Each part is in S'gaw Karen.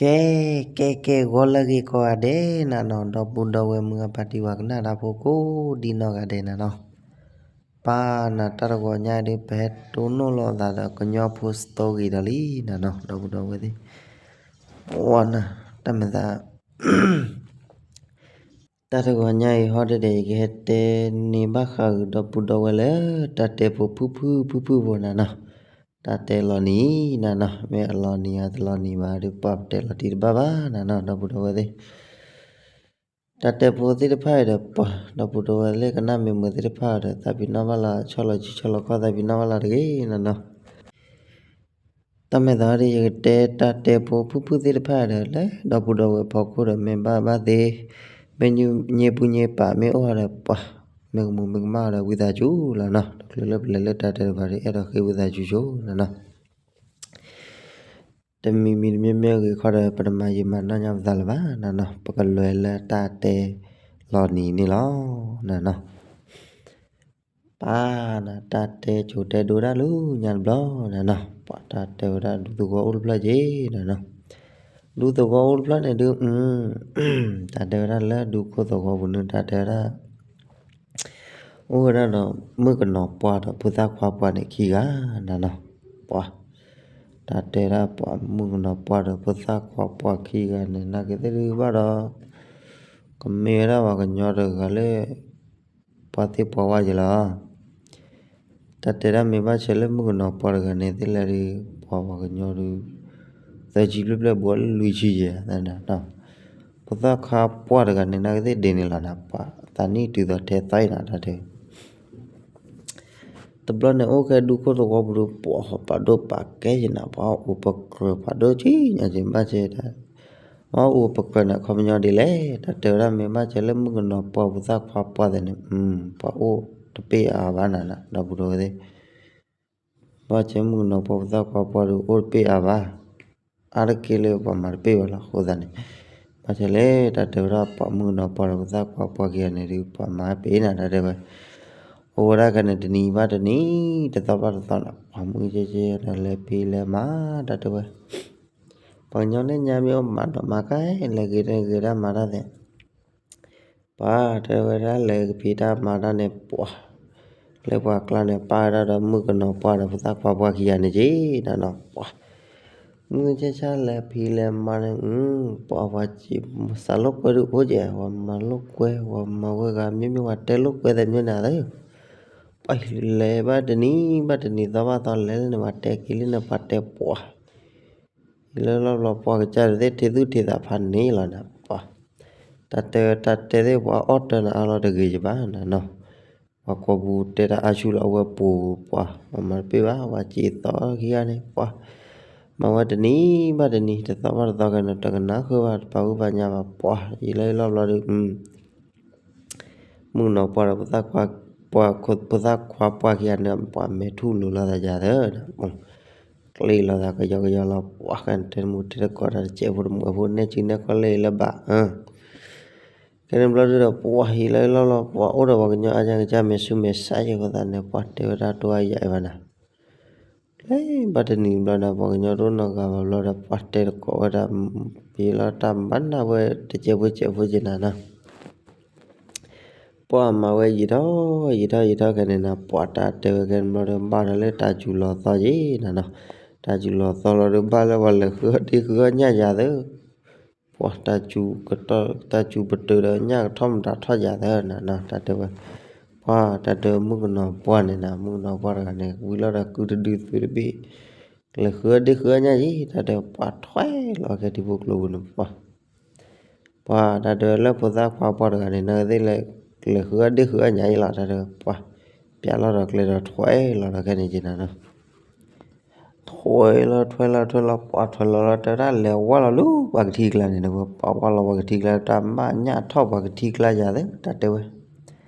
ကဲ ကဲ ကဲ ဂီၤလၢအဂ့ၤကိးဂၤဒဲးနၤနီၤ, ဒီပုၢ်ဒီဝဲၢ်မုၢ်အပၢ်တံၢ်ဝဲကနၣ်တၢ်ဖိကိးဒံနီၢ်ဂၤဒဲးနၤနီၤ, ပၢ်နၤတၢ်တဂီၤညါအံၤဒုး ပဟဲတိၢ်နီၣ်လိာ်သးဒီးကညီဖိ story ဒီးလံနၤနီၤ, ဒီပုၢ်ဒီဝဲၢ်သ့ၣ်, ဝါနၤ တၢ်မဲာ်သး တၢ်တဂီၤညါအံၤ ဟီဒဲဒဲး ယကဟဲတဲန့ၢ်ဘၣ်ဃးဂုာ်ဒီပုၢ်ဒီဝဲၢ်လၢ တၢ်တဲဖိဖုၣ်ဖုၣ်ဖုၣ်ဖုၣ်ဖိနၤနီၤ, တၢ်တဲလီၤနံၤနၤနီၤ, မ့ၢ်အလီၤနံၤအတလီၤနံၤဘၣ်ဒီး ပှၤပတဲလီၤတံၢ်တဘၣ်ဘၣ်နၤနီၤ, ဒီပုၢ်ဒီဝဲၢ်သ့ၣ်, တၢ်တဲဖိသ့ၣ်တဖၣ်အံၤဒီး ပှၤဒီပုၢ်ဒီဝဲၢ်လၢကနၣ်မ့ၢ်မုာ်သ့ၣ်တဖၣ်ဒီး သးပ့ၤနီၣ်ဘၣ်လၢ ဆီၣ်လီၤဆံဆီၣ်လီၤခီၣ် သးပ့ၤနီၣ်ဘၣ်လၢတဂ့ၤနၤနီၤ တၢ်မဲာ်သးဒီး ယကတဲတၢ်တဲဖိဖုၣ်ဖုၣ်သ့ၣ်တဖၣ်ဒီး လၢဒီပုၢ်ဒီဝဲၢ်ဖီခိၣ်ဒီး မ့ၢ်ဘၣ်ဘၣ်သ့, မ့ၢ်ညဲပူညဲပာ်မ့ၢ်အိၣ်ဒီး ပှၤမ့ၢ်ကမူးမ့ၢ်ကမၣ်ဒီး ဝံသးစူၤလီၤနီၤ, တချုးလၢပလဲၤလၢတၢ်တဲတဖၣ်ဒီး အဲၣ်ဒိးဃ့ဝံသးစူၤဆိနၤနီၤ တမံၤမံၤတမံၤမံၤအဂ့ၢ်ခီဒီး ပတမၤယံာ်မၤနီၢ်ညါပသးလၢၤဘၣ်နၤနီၤ, ပကလဲၤလၢတၢ်တဲလီၤနံၤန့ၣ်လီၤနၤနီၤ. ပၢ်နၤ တၢ်တဲကိးတဲဒိဒၣ်လၢညါတဘျီနၤနီၤ, ပှၤတၢ်တဲဝဲဒၣ်ဒူသဝီအိၣ်တဖျၢၣ်က့နၤနီၤ, ဒူသဝီအိၣ်တဖျၢၣ်န့ၣ်ဒုး တၢ်တဲဝဲဒၣ်လၢဒူခိၣ်သဝီပူၤန့ၣ် တၢ်တဲဝဲဒၣ် အိၣ်ဝဲဒၣ်ဒီး မုၣ်ကနီၤပှၢ်ဒီးဖိသၣ်ခွါပှၢ်န့ၣ်ခံဂၤနၤနီၤ, ပှၤ တၢ်တဲဒၣ်ပှၤမုၣ်ကနီၤပှၢ်ဒီး ဖိသၣ်ခွါပှၢ်ခံဂၤန့ၣ် နာ်က့သ့ၣ်ဒုးဘၣ်ဒီး ကမ့ၢ်ဝဲဒၣ်ပှၤကညီတဂၤလၢ ပှၤသ့ၣ်ပှၤဝါယဲလီၤ. တၢ်တဲဒၣ်မ့ၢ်ဘၣ်ဆၢလၢမုၣ်ကနီၤပှၢ်တဂၤန့ၣ် သ့ၣ်လဲၣ်ဒုး ပှၤပှၤကညီဒုး သၢဆံဘျဲၣ်ဘျဲၣ် ဘူးလၢလွံၢ်ဆံယဲၢ် ဖိသၣ်ခွါပှၢ်တဂၤန့ၣ် နာ်က့သ့ၣ်ဒ်န့ၣ်လီၤနၤ, ပှၤသးနံၣ်တုၤသိးထဲသီအံၤနၤ တၢ်တဲ တဘျီန့ၣ် အိၣ်ကဲဒူခိၣ်သဝီပူၤဒီး ပှၤပာ်ဒိၣ်ပာ်ကဲယဲနၤ, ပှၤအိၣ်ပကြၢးပာ်ဒိၣ်က့ၤညါ ယဘၣ်ဆၢတၢ်, ပှၤအိၣ်ပကြၢးန့ၣ် အခီပညီဒ်လဲၣ်, တၢ်တဲဝဲဒၣ်မ့ၢ်ဘၣ်ဆၢလၢမုၣ်ကနီၤပှၢ်ဖိသၣ်ခွါပှၢ်သ့ၣ်န့ၣ် ပှၤအိၣ်တပ့ၢ်အါဘၣ်နၤနီၤ, ဒီပုၢ်ဒီဝဲၢ်သ့ၣ် ဘၣ်ဆၢမုၣ်ကနီၤပှၢ်ဖိသၣ်ခွါပှၢ်ဒီး အိၣ်တပ့ၢ်အါဘၣ်, အါတက့ၢ်လၢပှၤမၤတပ့ၢ်ဘၣ်လီၤ. အဃိသတးန့ၣ် ဘၣ်ဆၢလဲၣ် တၢ်တဲဝဲဒၣ်ပှၤမုၣ်ကနီၤပှၢ်ဒီးဖိသၣ်ခွါပှၢ်ခံဂၤန့ၣ်ဒုး ပှၤမၤပ့ၤနၤ တၢ်တဲဝဲ, အိၣ်ဝဲဒၣ်ခဲန့ၣ် တနံၤဘၣ်တနံၤ တသီဘၣ်တသီန့ၣ် ပှၤမုၣ်ကဲကဲဒီး လဲၤဖံးလဲၤမၤ တၢ်တဲဝဲ ပှၤကညီလၢညါမ့ၢ်အိၣ်မၤဒီးမၤကါ လဲၤဂ့ၤတဂ့ၤတၢ်မၤတၢ်သ့ၣ် ပှၤတဲဝဲဒၣ်လဲၤကဖံးတၢ်မၤတၢ်န့ၣ် ပှၤ လၢပှၤကျါန့ၣ် ပၢ်ဝဲဒၣ်ဒီးမုၣ်ကနီၤပှၢ်ဒီးဖိသၣ်ခွါပှၢ်ခံဂၤန့ၣ်က့နၤနီၤ ပှၤ မုၢ်ဆ့ၣ်ဆ့ၣ်လဲၤဖံးလဲၤမၤန့ၣ် ပှၤပှၤစးလိာ်ကွဲဒုးအိၣ်ကဲ ပှၤမၤလိာ်ကွဲ ပှၤမၤဝဲဂၤ မ့မ့ၢ်ပှၤတဲလိာ်ကွဲသ့ၣ်မ့ၢ်န့ၣ်သ့ၣ် ပှၤလဲၤဘၣ်တနံၤဘၣ်တနံၤ သီဘၣ်သီလဲၤလၢန့ၣ် ပှၤတဲက့ၤလၢန့ၣ် ပှၤတဲပှၤ လၢလီၢ်ဘျီပှၤကစၢ်ဒၣ်သ့ၣ် ထံသူၣ်ထံသးဖးန့ၣ်လီၤနၤ ပှၤ တၢ်တဲတၢ်တဲသ့ၣ် ပှၤအီၣ်တၢ်နၤအါလီၤတဂ့ၤယဘၣ်နၤနီၤ ပှၤကိးပူၤတဲတၢ်အါဆူၣ်လီၤ အဝဲပူၤ ပှၤ ပှၤမၤတပ့ၢ်ဘၣ် ပှၤစံးသီခံဂၤန့ၣ် ပှၤ မၤဝဲတနံၤဘၣ်တနံၤ တသီဘၣ်တသီကဲန့ၣ် တကနၣ်ဃုာ်ဘၣ် တပာ်ဂုၢ်ပာ်ညါဘၣ် ပှၤ ယံာ်လီၤယံာ်လီၤဘျီဒီး မုၣ်ကနီၤပှၢ်ဒီး ပှၤ ဖိသၣ်ခွါပှၢ်ခံဂၤန့ၣ် ပှၤမဲာ်ထူၣ်လိာ်လိာ်သးယၤသၢ ကျ့လိာ်သးကယီကယီလီၤ ပှၤ ကဲန့ၣ်မူထဲတကိးတၢ်တစဲးဖိတမှဲးဖိ နဲၣ်စုနဲၣ်ခီၣ်လၢအံၤလၢဘၣ် ကဲန့ၣ်ဘျီဒုဒီး ပှၤဟံးလီၤလီၤ ပှၤအိၣ်ဒီးပှၤကညီအါကစၢ်ကစၢ် မဲာ်ဆူမဲာ်ဆါယဲၢ်ဃိသတးန့ၣ် ပှၤတဲဝဲဒၣ်တအိၣ်အယၤအံၤဘၣ်နၤ လၢဘၣ်တနံၤဘျီဒီး ပှၤကညီတအိၣ်နီတဂၤဘၣ်ဘျီဒီး ပှၤတဲတကိးဝဲဒၣ် ပှၤလီၤတၢ်ဘၣ်နၢ်ဝဲတစဲးဖိစဲးဖိက့နၤနီၤ ပှၤမၤဝဲယံာ်ထီၣ်ယံာ်ထီၣ်ယံာ်ထီၣ်ခဲန့ၣ်နၤ ပှၤတၢ်တဲဝဲခဲန့ၣ်ဘျီဒီး ဘၣ်ဒီးလၢတၢ်စူၤလီၤသီက့နၤနီၤ တၢ်စူၤလီၤသီလီၤဒီး ဘၣ်လၢပှၤလဲၤဃုအီၣ်ဒ့ဃုအီၣ်ညၣ်ယၤသၢ ပှၤတၢ်စူၤပတုာ်ဒီးညၣ်ကထီၣ်မတၤထီၣ်ယၤသၢနၤနီၤ တၢ်တဲဝဲ ပှၤတၢ်တဲမုၣ်ကနီၤပှၢ်န့ၣ်နၤ မုၣ်ကနီၤပှၢ်တဂၤန့ၣ် ဝံၤလီၤဒီးကုတဒုသုးတဘ့ၣ် လဲၤဃုအီၣ်ဒ့ဃုအီၣ်ညၣ်ယံၤ တၢ်တဲပှၤထွဲလီၤကဲထံဖိကျိပူၤန့ၣ်ပှၤ ပှၤတၢ်တဲလၢဖိသၣ်ခွါပှၢ်တဂၤန့ၣ် နသ့ၣ်လဲၤ လဲၤဃုအီၣ်ဒ့ဃုအီၣ်ညၣ်ယံၤလီၤ တၢ်တဲပှၤ ပျးလီၤဒီးကျဲဒီးထွဲလီၤဒီးခဲန့ၣ်က့နၤနီၤ ထွဲလီၤထွဲလီၤထွဲလီၤ ပှၤထွဲလီၤလီၤတဲဝဲဒၣ်လဲၤဝါလီၤလၢပှၤကထံကျါန့ၣ် ပှၤဝါလီၤပှၤကထံကျါ တၢ်ဘၣ်ညၣ်ထီၣ်ပှၤကထံကျါယၤသၢ တၢ်တဲဝဲ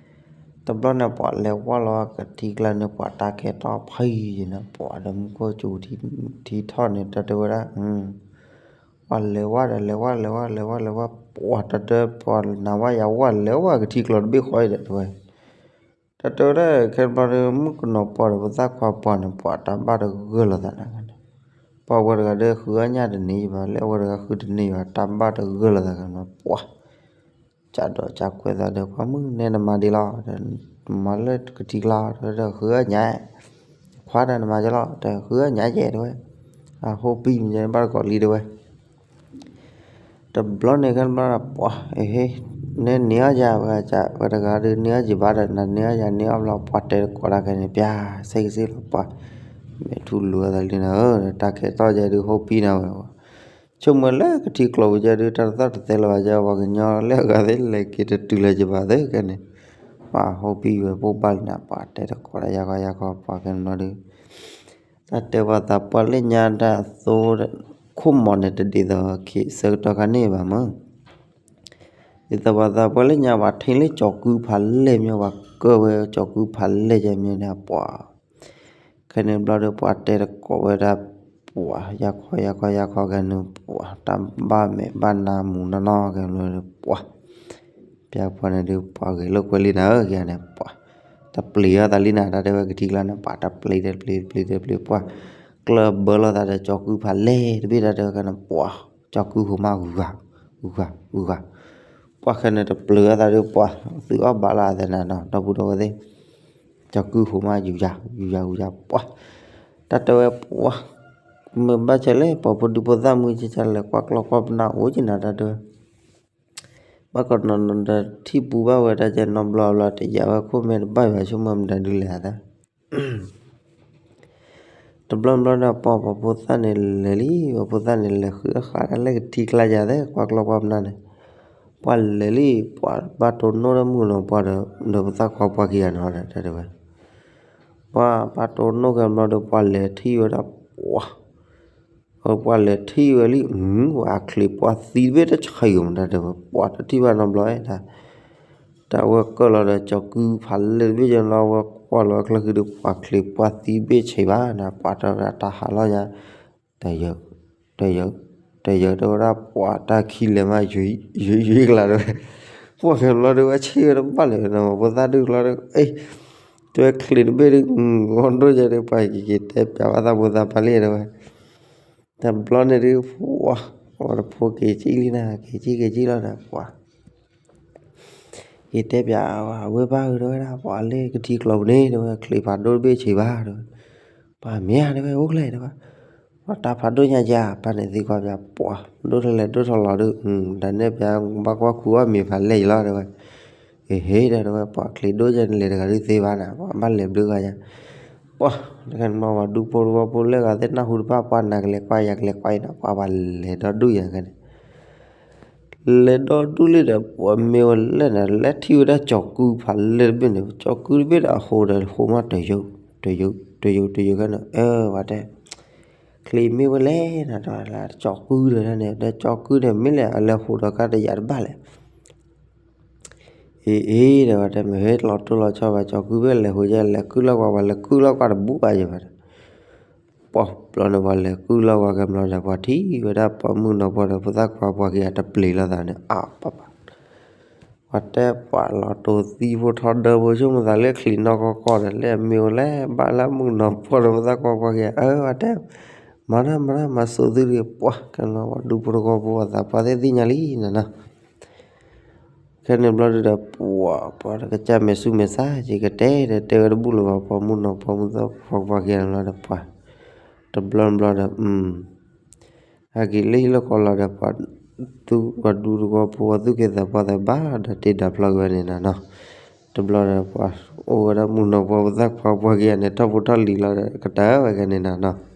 တဘျီန့ၣ် ပှၤလဲၤဝါလီၤကထံကျါန့ၣ် ပှၤတၢ်ခဲထီၣ်ဖံယံၤန့ၣ် ပှၤဒီးမူခိၣ်စူၤထံထီၣ်န့ၣ် တၢ်တဲဝဲဒၣ် ပှၤလဲၤဝါဒီးလဲၤဝါလဲၤဝါလဲၤဝါလဲၤဝါ ပှၤတၢ်တဲပှၤနၤဝါယၤဝါ လဲၤဝါကထံကျါတဘ့ၣ်ဃီဒီးတဲဝဲ တၢ်တဲဝဲဒၣ်ခဲဘျီဒီး မုၣ်ကနီၤပှၢ်ဒီးဖိသၣ်ခွါပှၢ်န့ၣ် ပှၤတၢ်ဘၣ်တဂၢၢ်လိာ်သးန့ၣ် ပှၤဝဲတဂၤဒီးဃုအီၣ်ညၣ်တန့ၢ်ဘၣ်, လၢအဝဲတဂၤဃုတန့ၢ်ဘၣ်, တၢ်ဘၣ်တဂၢၢ်လီၤသးကနီၤ, ပှၤ ကးဒီးကးကွဲးသးဒီး ပှၤမုၣ်နဲနမါဒ်လီၤ, နမၤလၢကထံကျါ တဲဝဲဒီး ဃုအီၣ်ညၣ်, ခွါဒီးနမၤကဲလီၤ တဲ ဃုအီၣ်ညၣ်ကဲ တဲဝဲ, အဟိပံမ့ၢ်ဘၣ်တကိးလံ တဲဝဲ. တဘျီန့ၣ်ခဲဘျီဒီး ပှၤ အဟ့ နဲန့ၢ်အီၣ်ယၤ ဝဲတဂၤဒီး န့ၢ်အီၣ်ယၤဘၣ်ဒီး နန့ၢ်အီၣ်ယၤန့ၢ်အီၣ်ဘျီ ပှၤတဲတကိးတၢ်ခဲန့ၣ် ပျၢ် ဆဲကစ့လီၤ ပှၤ မဲာ်ထူလိာ်အသးလံနၤဧၢ, တၢ်ခဲတီၢ်ယၤဒုးဟိပံနၤဝဲ, ဆိကမိၣ်လၢကထံကျိပူၤယၤဒုး တၢ်တသီၣ်တသဲလၢၤဘၣ်ယၤ ပှၤကညီလၢအဂၤသ့ၣ်လဲၤက့ၤတတုၤလၢၤယဘၣ်သ့ၣ်ခဲန့ၣ်, ပှၤဟိပံဝဲပိၢ်ဘၣ်လံနၤ ပှၤတဲတကိးတၢ်ယၤခီယၤခီ ပှၤခဲန့ၣ်ဘျီဒုး တၢ်တဲပှၤသးပှၢ်လၢညါတၢ်အသိ ခိၣ်မီၤန့ၣ်တဒ်သိးခံဆၢကတီၢ်ခါန့ၣ်ဘၣ်မး, ဒ်သိးပှၤသးပှၢ်လၢညါ ပှၤထံၣ်လၢကၠီၤကုဖးလဲၢ်မ့ၢ် ပှၤကၢၢ်ဝဲကၠီၤကုဖးလဲၢ်ယဲမ့ၢ်န့ၣ် ပှၤ ခဲန့ၣ်ဘျီဒီး ပှၤတဲတကိးဝဲဒၣ် ပှၤ ယၤခီယၤခီယၤခီခဲန့ၣ် ပှၤ တၢ်ဘၣ်မဲာ်ဘၣ်နါမူၤနီၢ်နီၢ်ခဲန့ၣ်ဘျီဒီး ပှၤ ပျၢ်ပှၤန့ၣ်ဒုး ပှၤဂဲၤလိာ်ကွဲလံနၤဧၢ ကန့ၣ် ပှၤ တပျံၤအီၣ်သးလံနၤ တၢ်တဲဝဲကထံကျါန့ၣ် ပှၤတပျံၤတပျံၤတပျံၤတပျံၤ ပှၤ ကျၢၢ်ဘၢလီၤသးဒီးကၠီၤကုဖးလဲၢ်တဘ့ၣ် တၢ်တဲဝဲကန့ၣ် ပှၤ ကၠီၤကုဟိးမး ဂုၤဂၤ ဂုၤဂၤ ဂုၤဂၤ ပှၤခဲန့ၣ်တပျံၤအီၣ်သးဒီး ပှၤ သုအီၣ်ဘၣ်လီၤအသးနၤနီၤ ဒီပုၢ်ဒီဝဲၢ်သ့ၣ် ကၠီၤကုဟိးမး ယူၤယၤ ယူၤယၤ ယူၤယၤ ပှၤ တၢ်တဲဝဲ ပှၤ မ့ၢ်ဘၣ်ဆၣ်လၢ ပှၤဖိဒံဖိသၣ်မုၢ်ဆ့ဆ့လဲၤကွၢ်ကျီၢ်ကွၢ်ပနၢ်အိၣ်က့ၤနၤ တၢ်တဲဝဲ ဘၣ်ကီးနီၤနီၤဒီး ထံၣ်ပူၤဘၣ်ဝဲဒၣ်ကဲနီတဘျီဘျီ တယာ်ဝဲခိၣ်မဲာ်တဘၣ်ဘၣ် ဆိကမိၣ်မတၤဒုလဲၣ်သး တဘျီဘျီဒီး ပှၤ ပှၤဖိသၣ်န့ၣ်လဲၤလံ ပှၤဖိသၣ်န့ၣ်လဲၤဃုအဃၣ်တၢ်လၢကထံကျါယၤသ့ၣ် ကွၢ်ကျီၢ်ကွၢ်ပနၢ်န့ၣ် ပှၤလဲၤလံ ပှၤဘၣ်တိၢ်နီၣ်ဒီးမုၣ်ကနီၤပှၢ်ဒီး ဒီးဖိသၣ်ခွါပှၢ်ခံဂၤန့ၣ် တၢ်တဲဝဲ ပှၤဘၣ်တိၢ်နီၣ်ကဲဘျီဒီး ပှၤလဲၤထံၣ်ဝဲဒၣ် ပှၤ ပှၤလဲၤထံၣ်ဝဲလံ အချံးပှၢ်သံတဘ့ၣ်တဆံးအီၤမတၤတဲဝဲ ပှၤတထံၣ်ဘၣ်နီတဘျီဒၣ် တၢ်ဝဲကၢၢ်လီၤဒီး ကၠီၤကုဖးလဲၢ်တဘ့ၣ်ယလီၤ ဝဲကွၢ်လီၤဝဲချၢဃံဒီး ပှၤချံးပှၢ်သံတဘ့ၣ်ဆံးဘၣ်နၤ ပှၤတဲဝဲဒၣ်တၢ်ဟးလီၤညါ တယၢၤ တယၢၤ တယၢၤတဲဝဲဒၣ် ပှၤတၢ်ခံလဲၤမး ယွၤယွၤကျါတဲဝဲ ပှၤကဘျီဒီး ဝဲဆ့ၣ်ဝဲတဘၣ်လဲၣ်နီၤ ဖိသၣ်ဒုးကျီဒီး အ့ တဲဝဲချံးတဘ့ၣ်ဒီး အီၣ်ဒိၣ်ယဲဒီး ပှၤကက့ၤတဲပၠးဘၣ်သးဖိသၣ်ဖးလံတဲဝဲ တဘျီန့ၣ်ဒုး ပှၤ အဝဲတဖိက့ၤကံၣ်လံနၤ က့ၤကံၣ်က့ၤကံၣ်လီၤဒီး ပှၤ က့ၤတဲပၠး အဝဲဘၣ်အၢတဲဝဲဒၣ် ပှၤလၢကထံကျိပူၤန့ၣ် တဲဝဲ ချံးဖးဒိၣ်တဘ့ၣ်ဆံးဘၣ်တဲဝဲ ပှၤမ့ၢ်ဧါတဲဝဲ အိၣ်ကျဲတဲဝဲ ပှၤတၢ်ဖးဒိၣ်ညါယၤ ပၢ်န့ၣ်သံကွၢ်ပၠး ပှၤ ဒိၣ်ထီၣ်လဲၣ်ဒိၣ်ထီၣ်လီၤဒုး တၢ်နဲၣ်ပၠး ဘၣ်ကွၢ်ခူအီၣ်မ့ၤဖးလဲၢ်အံၤလီၤတဲဝဲ ဟ့ၣ်ဟ့ၣ်ဒီးတဲဝဲ ပှၤချံးဒိၣ်ယဲန့ၣ်လဲၤတဂၤဒုးသ့ဘၣ်နၤ ပှၤဘၣ်လဲၤဘျုးဂၤယၤ ပှၤ တခါန့ၣ်မး ပှၤဒူဖိတဝီဖိလၢဂၤသ့ၣ်နၢ်ဟူတဖၣ် ပှၤနၤကလဲၤကွၢ်ယၤကလဲၤကွၢ်အံၤနၤ ပှၤဘၣ်လဲၤဒီဒူၣ်ယၤခဲန့ၣ် လဲၤဒီဒူၣ်လံဒီး ပှၤမ့ၢ်ဝဲလဲၣ်န့ၣ် လဲၤထံၣ်ဝဲဒၣ်ကၠီၤကုဖးလဲၢ်တဘ့ၣ်န့ၣ် ကၠီၤကုတဘ့ၣ်ဒီးအဟိဒီးဟိးမးတယုၢ် တယုၢ် တယုၢ် တယုၢ်ခဲန့ၣ် အၢ ပှၤတဲ ချံးမ့ၢ်ဝဲလဲၣ်နၤ တဲဝဲ ကၠီၤကုဒီးန့ၣ် ဒီးကၠီၤကုန့ၣ် မ့ၢ်လဲၣ် အလဲၤဟိးဒီးကါတယၤတဘၣ်လဲၣ် အ့ အ့ တဲဝဲ တဲမ့ၢ်ဟဲလီၤတိၢ်လီၤဆီဘၣ် ကၠီၤကုဘ့ၣ်လဲၤဟိးယဲ လဲၤကုၢ်လီၤကွၢ် ပှၤလဲၤကုၢ်လီၤကွၢ်တဘူးဘၣ်ယဲဘၣ် ပှၤဘျီန့ၣ် ပှၤလဲၤကုၢ်လီၤကွၢ်ကဲဘျီဒီး ပှၤထံၣ်ဝဲဒၣ်ပှၤမုၣ်ကနီၤပှၢ်ဒီး ဖိသၣ်ခွါပှၢ်ခံဂၤတပျံၤလိာ်သးန့ၣ် အါပၢ်ပၢ် ပှၤတဲပှၤလီၤတိၢ်သံဖိထီဒါဖိ ဆိကမိၣ်သးလၢချံးနီၢ်ကီၢ်ကီၢ်ဒီး လၢအမ့ၢ်ဝဲလဲၣ် ဘၣ်လၢမုၣ်ကနီၤပှၢ်ဒီး ဖိသၣ်ခွါပှၢ်ခံဂၤ အၢ ပှၤတဲ မၤနၢၤ မၤနၢၤ မၤစိာ်သုတဂ့ၤ ပှၤ ကဲဘျီ ပှၤဒူဖိတဝီဖိ ပှၤသးပှၢ်သ့ၣ်သ့ၣ်ညါလံနၤနီၤ ခဲန့ၣ်ဘျီဒုးဒီး ပှၤ ပှၤတကစၢ်မဲာ်ဆူမဲာ်ဆါ ယကတဲဒီး တဲဝဲတဘူၣ်လၢၤဘၣ် ပှၤမုၣ်ကနီၤပှၢ် ဖိသၣ်ခွါပှၢ်ခံဂၤန့ၣ်ဘျီဒီး ပှၤ တဘျီဘျီဒီး ဟဲက့ၤလၢဟံၣ်လၢဃီလီၤဒီး ပှၤ သူၣ်ပှၤဒူတဝီဖိ ပှၤသူၣ်က့သးပှၢ်သးဘၣ်ဒီး တ့ဒၢဖျီက့ၤဝဲန့ၣ်နၤနီၤ တဘျီဒီး ပှၤအိၣ်ဝဲဒၣ်မုၣ်ကနီၤပှၢ် ဖိသၣ်ခွါပှၢ်ခံဂၤန့ၣ် ထီၣ်ဖိထီၣ်လံၤလီၤဒီး ကတၢၢ်ဝဲကဲန့ၣ်နၤနီၤ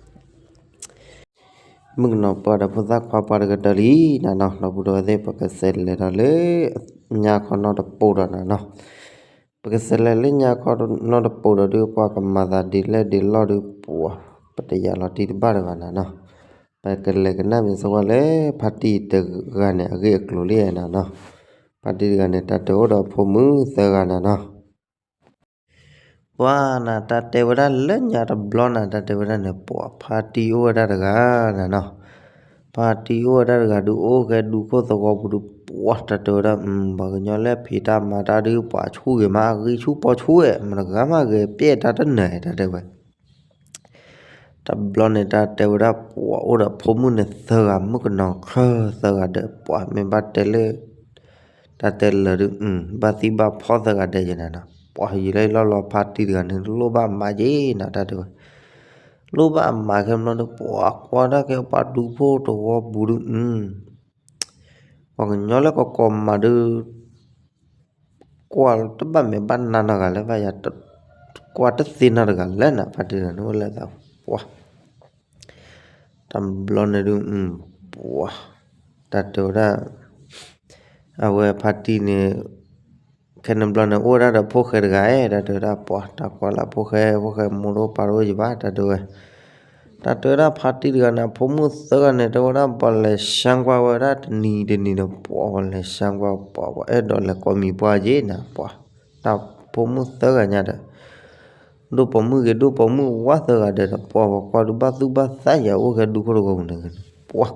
မုၣ်ကနီၤပှၢ်ဒီးဖိသၣ်ခွါပှၢ်တကတၢၢ်လံနၤနီၤ ဒီပုၢ်ဒီဝဲၢ်သ့ၣ် ပကစးလဲၤဒီးလၢ ညါခီနီတပိာ်ဒီးနၤနီၤ ပကစးလဲၤလၢညါခီနီတပိာ်ဒီးဒုး ပှၤကမၤသးဒ်လဲၣ်ဒ်လဲၣ်ဒုး ပှၤ ပတယာ်လီၤတံၢ်တဘၣ်ဒီးဘၣ်နၤနီၤ ပကလဲၤကနၣ်မ့ၢ်စ့ၢ်ကီးလၢ ဖါတံၢ်တဂၤန့ၣ် အဂ့ၢ်အကျိၤလံနၤနီၤ ဖါတံၢ်တဂၤန့ၣ် တၢ်တအိၣ်ဒီးဖိမုၣ်သၢဂၤနၤနီၤ ပှၤနၤ တၢ်တဲဝဲဒၣ်လၢညါတဘျီနၤ တၢ်တဲဝဲဒၣ်န့ၣ် ပှၤဖါတံၢ်အိၣ်ဝဲဒၣ်တဂၤနၤနီၤ ဖါတံၢ်အိၣ်ဝဲဒၣ်တဂၤဒုး အိၣ်ကဲဒူခိၣ်သဝီပူၤဒုး ပှၤတၢ်တဲဝဲဒၣ် ပှၤကညီလၢဖံးတၢ်မၤတၢ်ဒုး ပှၤဆူၣ်ဂ့ၤမး အဂံၢ်ဆူၣ်ပီဆူၣ်ဝဲ မတဂၤမးဂ့ၤ ပျဲၢ်တၢ်တနၢၤတၢ်တဲဝဲ တဘျီန့ၣ် တၢ်တဲဝဲဒၣ် ပှၤအိၣ်ဒီးဖိမုၣ်န့ၣ်သၢဂၤ မုၣ်ကနီၤချၢသၢဂၤဒီး ပှၤမ့ၢ်ဘၣ်တဲလၢ တၢ်တဲလၢဒုး ဘၣ်သံဘၣ်ဖီသၢဂၤဒဲးယဲနၤနီၤ. ပှၤယံာ်လၢလီၢ်လီၤ ဖါတံၢ်တဂၤန့ၣ် လိၣ်ဘၣ်မးက့ၤနၤ တၢ်တဲဝဲ, လိၣ်ဘၣ်မးခဲဘျီဒီး ပှၤကွၢ်တၢ်ကဲပှၤဒူဖိတဝီပူၤဒုး ပှၤကညီလၢကကိးမးဒုး ကွၢ်တဘၣ်မဲာ်ဘၣ်နါနီတဂၤလၢၤဘၣ်ယၤ, ကွၢ်တသ့နီတဂၤလၢၤနၤ ဖါတံၢ်တဂၤန့ၣ် အိၣ်လၢသးပှၢ် တဘျီန့ၣ်ဒုး ပှၤ တၢ်တဲဝဲဒၣ် အဝဲဖါတံၢ်န့ၣ် ခဲန့ၣ်ဘျီန့ၣ် အိၣ်ဝဲဒၣ်ဒီးဖိၣ်ဃဲတဂၤ, တၢ်တဲဝဲဒၣ် ပှၤတၢ်ကွၢ်လၢဖိၣ်ဃဲ, ဖိၣ်ဃဲမိၢ်တအိၣ်ပၢ်တအိၣ်ယဘၣ် တၢ်တဲဝဲ, တၢ်တဲဝဲဒၣ်ဖါတံၢ်တဂၤန့ၣ် အဖိမုၣ်သၢဂၤန့ၣ် တဲဝဲဒၣ် ပှၤလဲၤဆါကွၢ်ဝဲဒၣ်တနံၤတနံၤဒီး ပှၤ ပှၤလဲၤဆါကွၢ် ပှၤ ပှၤအဲၣ်ဒိးလဲၤကိးမံၤပှၢ်က့ၤနၤ ပှၤ တၢ်ဖိမုၣ်သၢဂၤညါဒီး ဒိၣ်ပိာ်မုၣ်ဂ့ၤ ဒိၣ်ပိာ်မုၣ်ဝါသၢဂၤဒီး ပှၤ ပှၤကွၢ်ဒုးဘၣ်သူၣ်ဘၣ်သးယၤ အိၣ်ကဲဒူခိၣ်တဂီၤပူၤန့ၣ် ပှၤ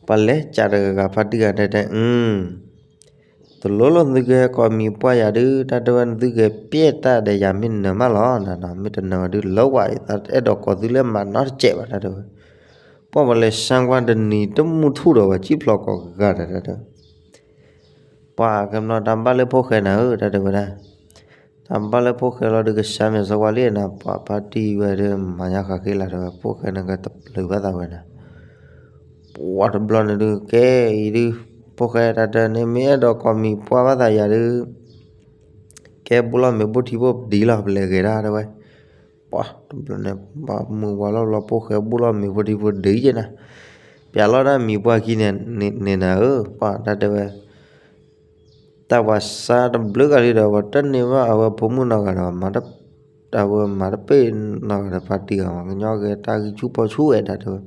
ပှၤလဲၤစးတဂၤဂၤ ဖါတံၢ်ဂၤဒဲးတဲ အု တလိၣ်လိၣ်သုကဟဲကိးမံၤပှၢ်ယၤဒုး တၢ်တဲဝဲ သုကဟဲပျဲၢ်တၢ်ဒီးယၤ မ့ၢ်နၢၤမးလီၤနၤနီၤ, မ့ၢ်တနၢၤဝဲဒုး လၢဝဲ ယသးအဲၣ်ဒိးကိးသုလၢမၤနီတစဲးဘၣ် တၢ်တဲဝဲ, ပှၤ ပှၤလဲၤဆါကွၢ်တနံၤတမုၢ်ထူၣ်ဒီး ပှၤစံၣ်ဖျိးကိးဂၤဒဲး တၢ်တဲဝဲ ပှၤ ကဲဘျီတၢ်ဘၣ်လၢဖိၣ်ဃဲနၤဧၢ တၢ်တဲဝဲဒၣ်, တၢ်ဘၣ်လၢဖိၣ်ဃဲလီၤဒုး ကဆါမဲာ်စီကွၢ်လံနၤ ပှၤဖါတံၢ်ဝဲဒုး မၤညါဃးဃ့လၢ်တဲဝဲ ဖိၣ်ဃဲန့ၣ်ကတပျုာ်ဘၣ်သးဝဲနၤ, ပှၤတဘျီန့ၣ်ဒုး ကဲအံၤဒုး ဖိၣ်ဃဲ တၢ်တဲန့ၣ် မ့ၢ်အဲၣ်ဒိးကိးမံၤပှၢ်ဘၣ်သးယၤဒုး ကဲဘိၣ်လီၤမ့ၤဘိၣ်ထံဘိၣ်ပဒံလီၤ ပလဲၤဂဲၤဒၣ်တဲဝဲ, ပှၤတဘျီန့ၣ် ပှၤမုၢ်ဝါလီၤလီၤ ဖိၣ်ဃဲဘိၣ်လီၤမ့ၤဘိၣ်ထံဘိၣ်ပဒံက့ၤနၤ, ပျးလီၤဒၣ်မံၤပှၢ်ခံန့ၣ် န့ၣ်နၤဧၢ ပှၤ တၢ်တဲဝဲ တၢ်ပှၤဆါတဘျုးဂၤလံဒီး ပှၤတန့ၢ်ဘၣ်အဝဲဖိမုၣ်နီတဂၤဒီး မၤတပ့ၢ်နီတဂၤဒီး ဖါတံၢ်ဂၤ ပှၤကညီဂဲၤတၢ်ဂံၢ်ဆူၣ်ဘီဆူၣ်ဝဲ တၢ်တဲဝဲ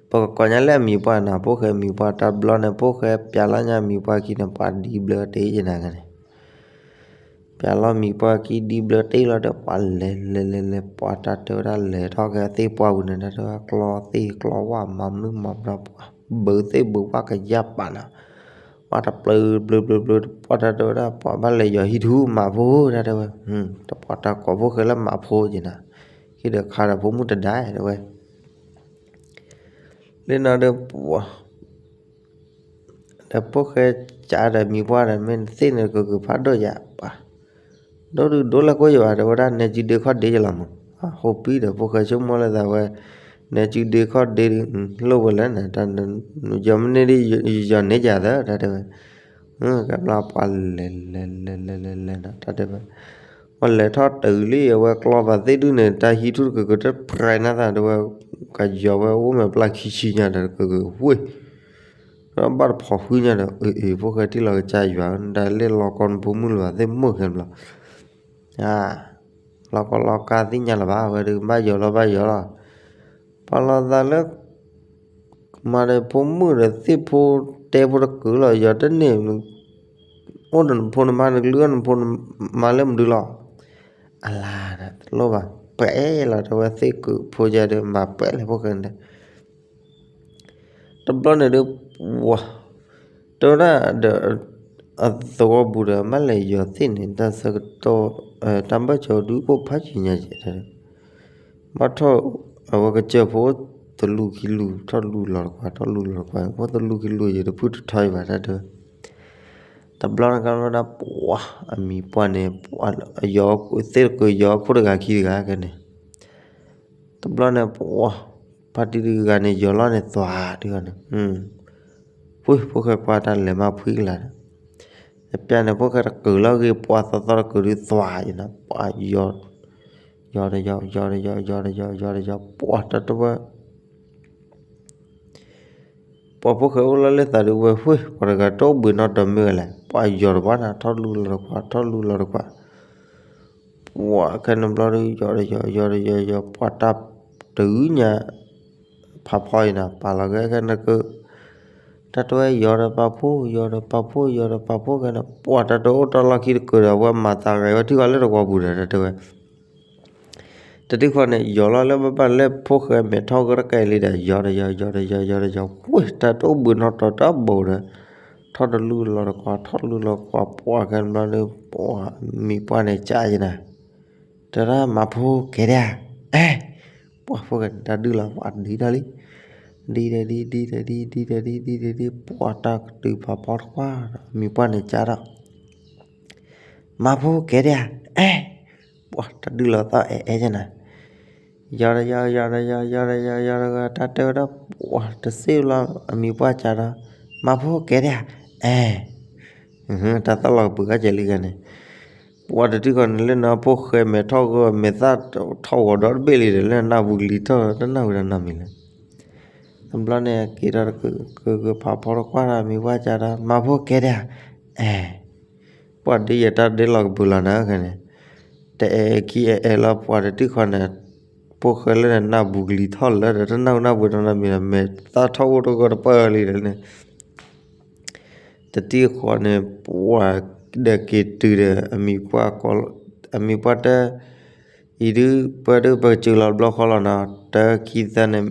ပကကိးညါလၢအမံၤပှၢ်နၤ ဖိၣ်ဃဲမံၤပှၢ် တၢ်ဘျီန့ၣ် ဖိၣ်ဃဲပျးလီၤညါမံၤပှၢ်ခံန့ၣ် ပှၤဒံဘျၢတ့ၢ်ယဲနၤန့ၣ်, ပျးလီၤမံၤပှၢ်ခံဒံဘျၢတ့ၢ်လီၤဒီး ပှၤလဲၤလဲၤလဲၤလဲၤ ပှၤတၢ်တဲဝဲဒၣ်လဲၤထီၣ်က့ၤသ့ၣ်ပှၢ်ပူၤန့ၣ် တၢ်တဲဝဲကျီသ့ၣ်ကျီဝၣ် မၤမနုၤမၤဘျီ ပှၤဘုးသ့ၣ်ဘုးဝၣ်ကယၢ်ပာ်နၤ, ပှၤတပျုာ်ဘျုးဘျုးဘျုး ပှၤတၢ်တဲဝဲဒၣ် ပှၤဘၣ်လဲၤယီၤဟံၣ်ထူမးဖိ တၢ်တဲဝဲ, တပှၤတၢ်ကိးဖိၣ်ဃဲလၢမးဖိယဲနၤ, ဟံၣ်ဒီးခါဒီးဖိမုၣ်တဒါတဲဝဲ လၢနီၤဒီးပှၤ ဒီးဖိၣ်ဃဲကးဒီးမံၤပှၢ်ဒီး မ့ၢ်နသ့ၣ်န့ၣ် ကကဖးဒိၣ်ယၤပှၤ, ဒိၣ်ဒုးဒိၣ်လၢကိၣ်ယဘၣ် တဲဝဲဒၣ် နဲကုဒ့ခီၣ်ဒ့ယလီၤမး, ဟိပံဒီးဖိၣ်ဃဲဆိကမိၣ်လၢသးဝဲ, နဲကုဒ့ခီၣ်ဒ့ဒုး လိၣ်ဝဲလဲၣ်န့ၣ်, ယီၤမ့ၢ်န့ၢ်ဒ်ယီၤန့ၢ်ယၤသၢ တၢ်တဲဝဲ, ကဘျီပှၤလဲၤလဲၤလဲၤလဲၤလဲၤလဲၤနီၤ တၢ်တဲဝဲ ပှၤလဲၤထီၣ်တုၤလံ အဝဲကျီပာ်သ့ၣ်ဒုးန့ၣ် တၢ်ဟံးထူၣ်တကၢၢ်ကၢၢ်တပြဲးနၤသး တဲဝဲ, ကယီၤဝဲအိၣ်မဲာ်ပျၢ်ခံဆံညါဒီး ကကဝ့ၢ် ဘၣ်တဖိးဃုညါဒီး အ့ၣ် အ့ၣ် ဖိၣ်ဃဲထံၣ်လီၤကစၢ်ယွၤ တၢ်လဲၣ်လီၤကီနဖိမုၣ်လၢၤဘၣ် သ့ၣ်မုၣ်ခဲဘျီ လီၤကီလီၤကါသ့ၣ်ညါလၢၤဘၣ် အဝဲဒုး ဘၣ်ယီၤလီၤဘၣ်ယီၤလီၤ ပှၤလီၤသးလၢ မၤဒီးဖိမုၣ်ဒီးသ့ၣ်ဖိတဲဖိတကုာ်လီၤ ယီၤတန့ၢ် အိၣ်ဒီးနဖိနမါ နကလုၢ်အီၣ်နဖိနမါလၢမနုၤလီၤ အလါ တလိၣ်ဘၣ် ပှဲၤလီၤ တဲဝဲသ့ၣ်ကုာ်ဖိယါဒီး မၤပှဲၤလၢဖိၣ်ဃဲန့ၣ် တဘျီန့ၣ်ဒီး ပှၤ တဲဝဲဒၣ်ဒီး အသဝီပူၤဒီး ဘၣ်လဲၤယီၤသ့ၣ်န့ၣ် တၢ်ဆၢကတီၢ် တၢ်ဘၣ်စီဒုးအိၣ်ဖးယံာ်ညါယဲၢ် ဘၣ်ထီၣ် အဝဲကစၢၢ်ဖိတလူၤခံလူၤ ထီၣ်လူၤလီၤတကွၢ် ထီၣ်လူၤလီၤတကွၢ် အိၣ်တလူၤခံလူၤယဲၢ်တဖုၣ်တထီယံၤဘၣ်တၢ်တဲဝဲ တဘျီန့ၣ်ကဘျီဒၣ်ပှၤ အမံၤပှၢ်န့ၣ် ယီၤသ့ၣ်တကုာ်ယီၤခိၣ်တဂၤခံတဂၤကဲန့ၣ် တဘျီန့ၣ်ပှၤ ဖါတံၢ်တဂၤန့ၣ် ယီၤလီၤန့ၣ်သွၤတဂၤန့ၣ် ဖုၣ် ဖိၣ်ဃဲကွၢ်တၢ်လဲၤမၤဖှံကလာ်ဒီး တပျၢ်န့ၣ် ဖိၣ်ဃဲတကုာ်လီၤဂ့ၤ ပှၤသီသီတကုာ်ဒုးသွၤယဲၢ်နီၤ ပှၤယီၤ ယီၤတယီၤ ယီၤတယီၤ ယီၤတယီၤ ယီၤတယီၤ ပှၤတၢ်တဝဲ ပှၤဖိၣ်ဃဲအိၣ်လီၤလၢသးဒုးဝဲ ဖုၣ် ပှၤတဂၤတအိၣ်ဘှံးနီတမံၤဝဲလဲၣ် ပှၤယီၤတပှၢ်နၤ ထီၣ်လူၤလီၤတကွၢ် ထီၣ်လူၤလီၤတကွၢ် ပှၤခဲန့ၣ်ဘျီဒုး ယီၤတယီၤ ယီၤတယီၤ ယီၤ ပှၤတၢ်တုၤညါ ဖးဖီအံၤနၤ ပာ်လီၤက့ၤခဲန့ၣ်က တၢ်တဝဲယီၤဒီးပာ်ဖှိၣ် ယီၤဒီးပာ်ဖှိၣ် ယီၤဒီးပာ်ဖှိၣ်ခဲန့ၣ် ပှၤတၢ်တအိၣ်တၢ်လီၢ်ခံတကုာ်ဒီး အဝဲမၤသးဂဲၤဝဲထံၣ်ဝဲလၢတဝီပူၤဒီး တၢ်တဝဲ တသ့ၣ်ဃီန့ၣ် ယီၤလီၤလၢဘၣ်ဘၣ်လၢဖိၣ်ဃဲမဲာ်ထီၣ်ကရၢကဲလံဒီး ယီၤတယီၤ ယီၤတယီၤ ယီၤတယီၤ ပှ့ၤ တၢ်တအိၣ်ဘှံးနီတီၤတၢ်ဘိးဒီး ထီၣ်တလူလီၤတကွၢ် ထီၣ်တလူလီၤတကွၢ် ပှၤခဲန့ၣ်ဘျီဒီး ပှၤမံၤပှၢ်န့ၣ်ကးယဲၢ်နၤ တဲဒၣ်မၤဖိကဲဒၣ်ဧါ, အဲ, ပှၤဖိၣ်ဃဲန့ၣ်တၢ်ဒုၣ်လီၤ ပှၤဒံးထီၣ်လံ, ဒံးဒီးဒံး ဒံးဒီးဒံး ဒံးဒီးဒံး ဒံးဒီးဒံး ပှၤတၢ်ကတုၤဖးဖီတခွါ, မံၤပှၢ်န့ၣ်ကဒီး မၤဖိကဲဒၣ်ဧါ, အဲ, ပှၤတၢ်ဒုၣ်လီၤသီၣ်အဲၣ်အဲၣ်ကနၤ, ယီၤဒီးယီၤ ယီၤဒီးယီၤ ယီၤဒီးယီၤ ယီၤဒီး တၢ်တဲဝဲဒၣ် ပှၤတစ့ၢ်လီၤ အမံၤပှၢ်ကဒီး, မၤဖိကဲဒၣ်ဧါ, အဲ, တၢ်သီၣ်လီၤကပၢၤကဲကဲလံဂၤန့ၣ်, ပှၤတထံၣ်ဃီန့ၣ်လၢနၤ ဖိၣ်ဃဲမဲာ်ထီၣ်ဂီၤ မဲာ်သၣ်ထီၣ်ဂီၤဒီတဘ့ၣ်လံဒီး လၢနၢ်ပူၤကလံၤထီၣ် တနၢ်ဝဲဒၣ်နီတမံၤလၢ တဘျီန့ၣ် က့ၤထီၣ်တကကဖးဖီတခွါဒီး မံၤပှၢ်ကဒီး မၤဖိကဲဒၣ်ဧါ, အဲ, ပှၤဒ်ယတၢ်ဒဲလီၤကပၢၤလီၤနၤခဲန့ၣ်, တအဲၣ်ခံအဲၣ်အဲၣ်လီၤ ပှၤတထံၣ်ဃီန့ၣ်, ဖိၣ်ဃဲလၢနၤ နၢ်ပူၤကလံၤထီၣ်လၢဒီး တနၢ်ဝဲနၢ်ပူၤတနီတမံၤဒီး မဲာ်သၣ်ထီၣ်အိၣ်တဂီၤတပၢၢ်လံဒီးန့ၣ် တထံၣ်ဃီန့ၣ် ပှၤဒီးက့ၤတုၤဒီး အမံၤပှၢ်က, အမံၤပှၢ်တဲ, အံၤဒုး ပှၤဒုး ပကစၢၤလီၤဘျီဃီလီၤနီၤ, တၢခံသၢန့ၣ်,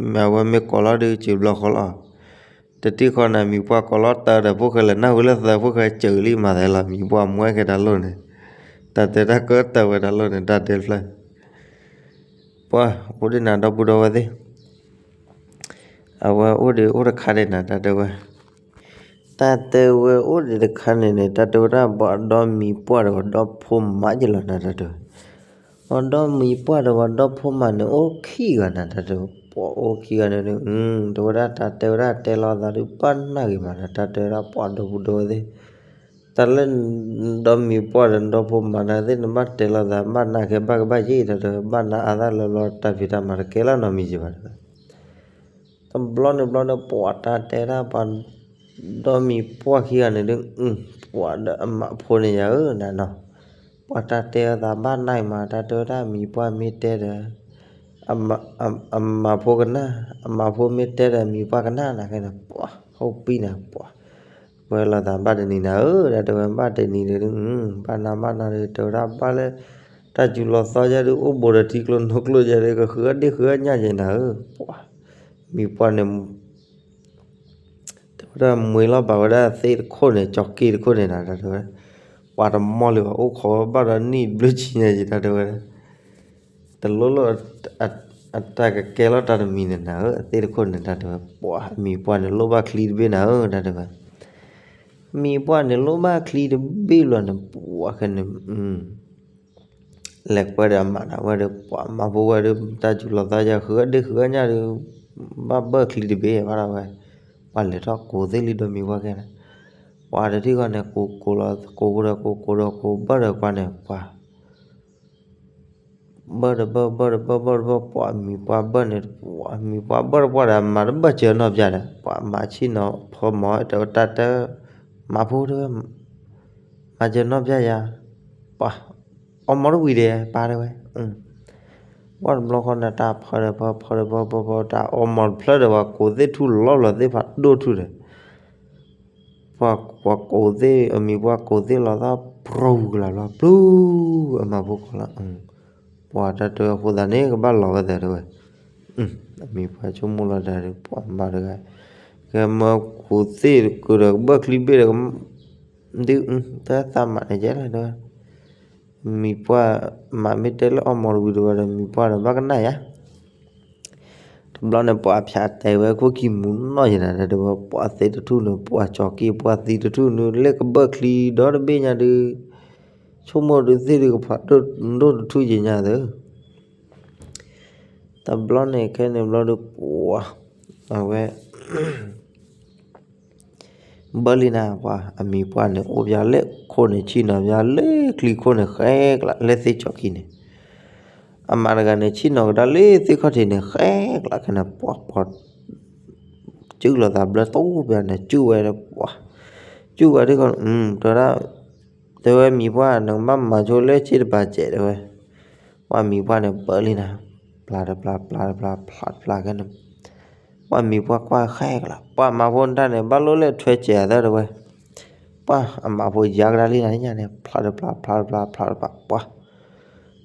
မ့ၢ်အဝဲမ့ၢ်ကိးလီၤဒုး စၢၤဘျီဃီလီၤ, တထံၣ်ဃီန့ၣ် အမံၤပှၢ်ကိးလီၤတၢ်ဒီး ဖိၣ်ဃဲလဲၤနၢ်ဝဲလၢသၢ ဖိၣ်ဃဲစၢၤလံမၤသးလီၤ မံၤပှၢ်မွဲကဲတၢ်လိၣ်န့ၣ်, တၢ်တဲတၢ်ကၢတၢ်ဝဲတၢ်လိၣ်န့ၣ် တၢ်တဲဖျၢၣ် ပှၤအိၣ်ဒံးနၤ ဒီပုၢ်ဒီဝဲၢ်သ့ၣ်, အဝဲအိၣ်ဒံးအိၣ်တခါဒံးနၤ တၢ်တဲဝဲ, တၢ်တဲဝဲအိၣ်ဒံးတခါန့ၣ်န့ၣ် တၢ်တဲဝဲဒၣ် ပှၤဒီမံၤပှၢ်ဒီး ပှၤဒီဖိမါက့ၤလီၤနၤ တၢ်တဲဝဲ, ပှၤဒီမံၤပှၢ်ဒီး ပှၤဒီဖိမါန့ၣ် အိၣ်ခံဂၤနၤ တၢ်တဲဝဲ, ပှၤအိၣ်ခံဂၤန့ၣ်ဒုး တဲဝဲဒၣ် တၢ်တဲဝဲဒၣ်တဲလီၤသးဒုး ဘၣ်နၢ်ဂ့ၤမးဒီး တၢ်တဲဝဲဒၣ် ပှၤဒီပုၢ်ဒီဝဲၢ်သ့ၣ် တၢ်လၢ ဒီမံၤပှၢ်ဒီး ဒီဖိမါနၤသ့ၣ် နဘၣ်တဲလီၤသး ဘၣ်နၢ်ကဲဘၣ်ကဘၣ်ယံာ် တၢ်တဲဝဲ ဘၣ်နၢ်အါသၣ်လၢလီၤ တၢ်ဖံးတၢ်မၤတကဲလၢနီတမံၤယံာ်ဘၣ်တဲဝဲ, တဘျီန့ၣ်ဘျီန့ၣ် ပှၤတၢ်တဲဒၣ် ပှၤဒီမံၤပှၢ်ခံဂၤန့ၣ်ဒုး ပှၤဒီးအမါဖိန့ၣ်ယၤဧၢ နၤနီၤ, ပှၤတၢ်တဲအသးဘၣ်နၢ်မး တၢ်တဲဝဲဒၣ် မံၤပှၢ်မ့ၢ်တဲဒီး အမါဖိကနၣ်, အမါဖိမ့ၢ်တဲဒီး မံၤပှၢ်ကနၣ်နၤခဲန့ၣ် ပှၤဟီၣ်ပံၤနၤ ပှၤ ပှဲၤလီၤသးဘၣ်တနံၤနၤဧၢ တၢ်တဲဝဲ ဘၣ်တနံၤဒီး ဘၣ်နၤဘၣ်နၤဒီး တဲဝဲဒၣ်ဘၣ်လၢ တၢ်စူၤလီၤသီယၤဒုး အိၣ်ဘူးဒီးထံကျိနိကျိယၤဒီး ကဃုအီၣ်ဒ့ၣ်ဃုအီၣ်ညၣ်ယဲနၤဧၢ ပှၤ မံၤပှၢ်န့ၣ် တဲဝဲဒၣ် မှ့လီၤဘၣ်ဝဲဒၣ်သ့ၣ်တခိၣ်န့ၣ် ကၠီၤက့ၣ်တခိၣ်န့ၣ်နၤ တၢ်တဲဝဲ ပှၤတမီၢ်လၢၤဘၣ် အိၣ်ခိးဘၣ်ဒီးနံၣ်ဘျုးဆံညါယဲ တၢ်တဲဝဲ တလိၣ်လိၣ် အတၢ်ကကဲလီၤတၢ်တမံၤန့ၣ်နၤဧၢ အသ့ၣ်တခိၣ်န့ၣ် တၢ်တဲဝဲ ပှၤအမံၤပှၢ်န့ၣ် လိၣ်ဘၣ်ချံတဘ့ၣ်နၤဧၢ တၢ်တဲဝဲ မံၤပှၢ်န့ၣ် လိၣ်ဘၣ်ချံတဘ့ၣ်လီၤန့ၣ် ပှၤခဲန့ၣ် လဲၤကွဲဒီးအမါနၤဝဲဒီး ပှၤမါဖိဝဲဒီး တၢ်စူၤလီၤသီယၤ ဃုအီၣ်ဒ့ၣ်ဃုအီၣ်ညၣ်ဒီး ဘၣ်ဘၢၣ်ချံတဘ့ၣ်ဘၣ်ဒီးဝဲ ပှၤလဲၤထီၣ်ကိးသ့ၣ်လံဒီးမံၤပှၢ်ခဲန့ၣ် ပှၤတထံၣ်ဃီန့ၣ် ကိးကိးလီၤ ကိးဒီးကိး ကိးဒီးကိး ဘၢၣ်ဒီးပှၤန့ၣ် ပှၤ ဘၢၣ်တဘၢၣ် ဘၢၣ်တဘၢၣ် ဘၢၣ်တဘၢၣ် ပှၤမံၤပှၢ်ဘၢၣ်န့ၣ် ပှၤမံၤပှၢ်ဘၢၣ်တပှၢ်ဒီး မၤတဘၢၣ်စၢၤနီၢ်ပျၢ်ဒီး ပှၤမၤဆ့ၣ်နီၤဖီမီၤ တၢ်တၢ် မၤဖိတဝဲ မၤစၢၤနီၢ်ပျၢ်ယၤ ပှၤ အီမီၤတဝံၤဒီး ပၢ်တဝဲ ပှၤတဘျီဃီန့ၣ် တၢ်ဖီဒီးဖီ ဖီဒီးဖီ ဖီဖီ တၢ်အီမီၤတဖျၢၣ်ဒီး ပှၤကိးသ့ၣ်ထူၣ်လီၤဘျီသ့ၣ်ဖးဒိၣ်ထူၣ်ဒီး ပှၤ ပှၤကိးသ့ၣ် အမံၤပှၢ်ကိးသ့ၣ်လီၤသီ ပြူၤကလာ်ဘျီ ပျူၤ အမၤဖိကိးလီၤ ပှၤတၢ်တဲဝဲအဃိသတးန့ၣ် ကဘၣ်လီၤဝဲသတးတဲဝဲ အမံၤပှၢ်ဆိကမိၣ်လီၤတၢ်ဒီး ပှၤမၤတဂၤ ကဲမၢကိးသ့ၣ်ကဒီး ကဘၢၣ်ချံဘ့ၣ်ဒီး ဒုး တၢ်သးမၤန့ၣ်ကဲလၢတဲဝဲ မံၤပှၢ် မၤမ့ၢ်တဲလၢအီမီၤတဝံၤတဝဲဒီး မံၤပှၢ်ဒီး ဘၣ်ကနၣ်ယၤ တဘျီန့ၣ် ပှၤဖၠးတဲဝဲ ခိၣ်ခံမူနီၢ်ယဲနၤ တဲဝဲ ပှၤသ့ၣ်တထူၣ်န့ၣ် ပှၤကၠီၤက့ၣ် ပှၤသံတထူၣ်န့ၣ် လၢကဘၢၣ်ချံဒီတဘ့ၣ်ညါဒီး ဆိကမိၣ်ဒုးသ့ၣ်ဒုးကဖးဒိၣ်တထူၣ်ယဲညါသၢ တဘျီန့ၣ် ခဲန့ၣ်ဘျီဒီး ပှၤ အဝဲ ဘၢၣ်လံနၤ ပှၤအမံၤပှၢ်န့ၣ် အိၣ်ပၠးလၢခိၣ်န့ၣ် ဆ့ၣ်နီၤပၠးလၢချံခိၣ်န့ၣ် ဃဲကျးလၢသ့ၣ်ကၠီၤခံန့ၣ် အမၤတဂၤန့ၣ် ဆ့ၣ်နီၤကဒါလၢသ့ၣ်ခီၣ်ထံးန့ၣ် ဃဲကျးခဲန့ၣ် ပှၤ ပှၤ စုၣ်လီၤသးဘျၢတိၢ်ပၠးန့ၣ် စုၣ်ဝဲဒီးပှၤ စုၣ်ဝဲဒ်ခီ တဲဝဲဒၣ် တဲဝဲမံၤပှၢ် နကဘၣ်မၤဆိလၢဆ့ၣ်တပၤစဲးတဲဝဲ ပှၤမံၤပှၢ်န့ၣ် ပၢၢ်လံနၤ ပျၢ်တပျၢ် ပျၢ်တပျၢ် ပျၢ်တပျၢ်ခဲန့ၣ် ပှၤမံၤပှၢ်ကွၢ်ဃဲကလး ပှၤမၤဖိတၢ်န့ၣ် ဘၣ်လိၣ်လဲၣ်ထွဲစဲးအသၢတဲဝဲ ပှၤအမၤဖိယါကဒါလံနၤညါန့ၣ် ဖျါတပျၢ် ဖျါတပျၢ် ဖျါတပျၢ် ပှၤ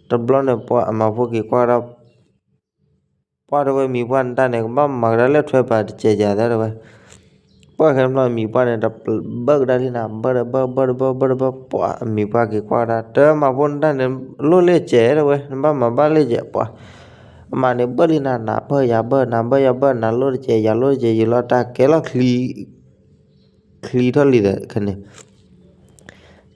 တဘျီန့ၣ် ပှၤအမၤဖိက့ၤကွၢ်ဒီး ပှၤတဲဝဲမံၤပှၢ်နတၢ်န့ၣ် ကဘၣ်မၤကဒါလၢထွဲပာ်တစဲးစဲးအသၢတဲဝဲ ပှၢ်ခဲဖျီၣ်အမံၤပှၢ်န့ၣ် တဘၢကဒါလံနၤ, ဘၢတဘၢ ဘၢတဘၢ ဘၢတဘၢ ပှၢ်အမံၤပှၢ်က့ၤကွၢ်ကဒါ, တၢ်မၤဖိနတၢ်န့ၣ် လိၣ်လ့ၣ်စဲးတဲဝဲ, နဘၣ်မၤဘၣ်လ့ၣ်စဲး ပှၢ်, အမၤန့ၣ်ဘၢလံနၤ, နၤဘၢယၤဘၢ နၤဘၢယၤဘၢ နၤလိၣ်တစဲး ယၤလိၣ်တစဲး ယံာ်လီၤတၢ်ကဲလီၤချံ ချံထီၣ်လံဒီးခဲန့ၣ်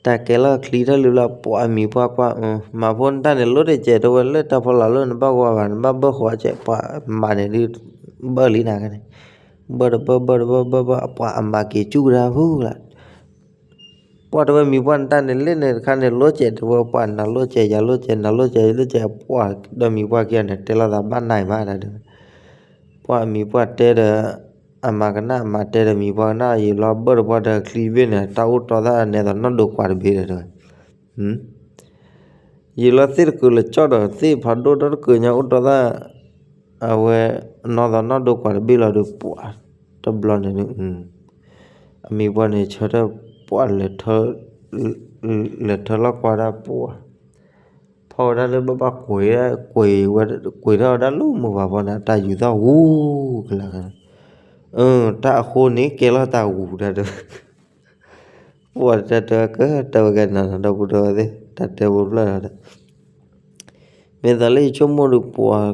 တၢ်ကဲလီၤချံထီၣ်လံလီၤ ပှၢ်အမံၤပှၢ်ကွၢ်, မၤဖိနတၢ်န့ၣ် လိၣ်တစဲးတဲဝဲ လၢတၢ်ဖီလာ်လၢနဘၣ်ဂီၤဘၣ် နဘၣ်ဘၢဃီစဲး ပှၢ်မၤန့ၣ်ဒုး ဘၢလံနၤခဲန့ၣ်, ဘၢတဘၢ ဘၢတဘၢ ဘၢဘၢ ပှၢ်အမၤက့ၤစူၢ်ကဒါဖုလၢ် ပှၢ်တဲဝဲမံၤပှၢ်နတၢ်န့ၣ် လ့ၣ်န့ၣ်တခါန့ၣ် လိၣ်စဲးတဲဝဲ ပှၢ်နၤလိၣ်စဲး ယၤလိၣ်စဲး နၤလိၣ်စဲး ယၤလိၣ်စဲး ပှၢ်ဒီးမံၤပှၢ်ခံဂၤန့ၣ် တဲလိာ်သးဘၣ်နၤမးတၢ်တဲဝဲ, ပှၢ်အမံၤပှၢ်တဲဒီး အမၤကနၣ် အမၤတဲဒီးမံၤပှၢ်ကနၣ် ယံာ်လီၤဘၢတပှၢ်ဒီးချံဘ့ၣ်န့ၣ် တၢ်အိၣ်တီသၣ်နဲသိးနီၢ်ဒိကွၢ်တဘ့ၣ်ဒီးတဲဝဲ ယံာ်လီၤသ့ၣ်တကုာ်လၢကၠီၣ်ဒီးသ့ၣ်ဖးဒိၣ်ဒီတကုာ်ညါအိၣ်တီသၣ်, အဝဲ နီၢ်သီနီၢ်ဒိကွၢ်တဘ့ၣ်လီၤဒီး ပှၢ်တဘျီန့ၣ် အမံၤပှၢ်န့ၣ် ဆၢထၢၣ်ပှၢ် လဲၤထၢလီၤကွၢ်ဒၣ်ပှၢ်, ဖီဝဲဒၣ်လၢဘၣ်ဘၣ်ကွံာ်, ကွံာ်ဝဲ ကွံာ်ထီၣ်ဝဲဒၣ်လၢမိၢ်ပၢ်ဖီန့ၣ် တၢ်ယူၤသီၣ်ဝူၤကလၢာ်, တၢ်အဃိန့ၣ် ကဲလီၤတၢ်ဂူၤတၢ်တဲ ပှၢ်တၢ်တဲကတၢၢ်ဝဲကဲနၤ ဒီပုၢ်ဒီဝဲၢ်သ့ၣ် တၢ်တဲဝဲဖျၢၣ်ဒီး မ့ၢ်သးလၢယဆိကမိၣ်ဒီးပှၢ်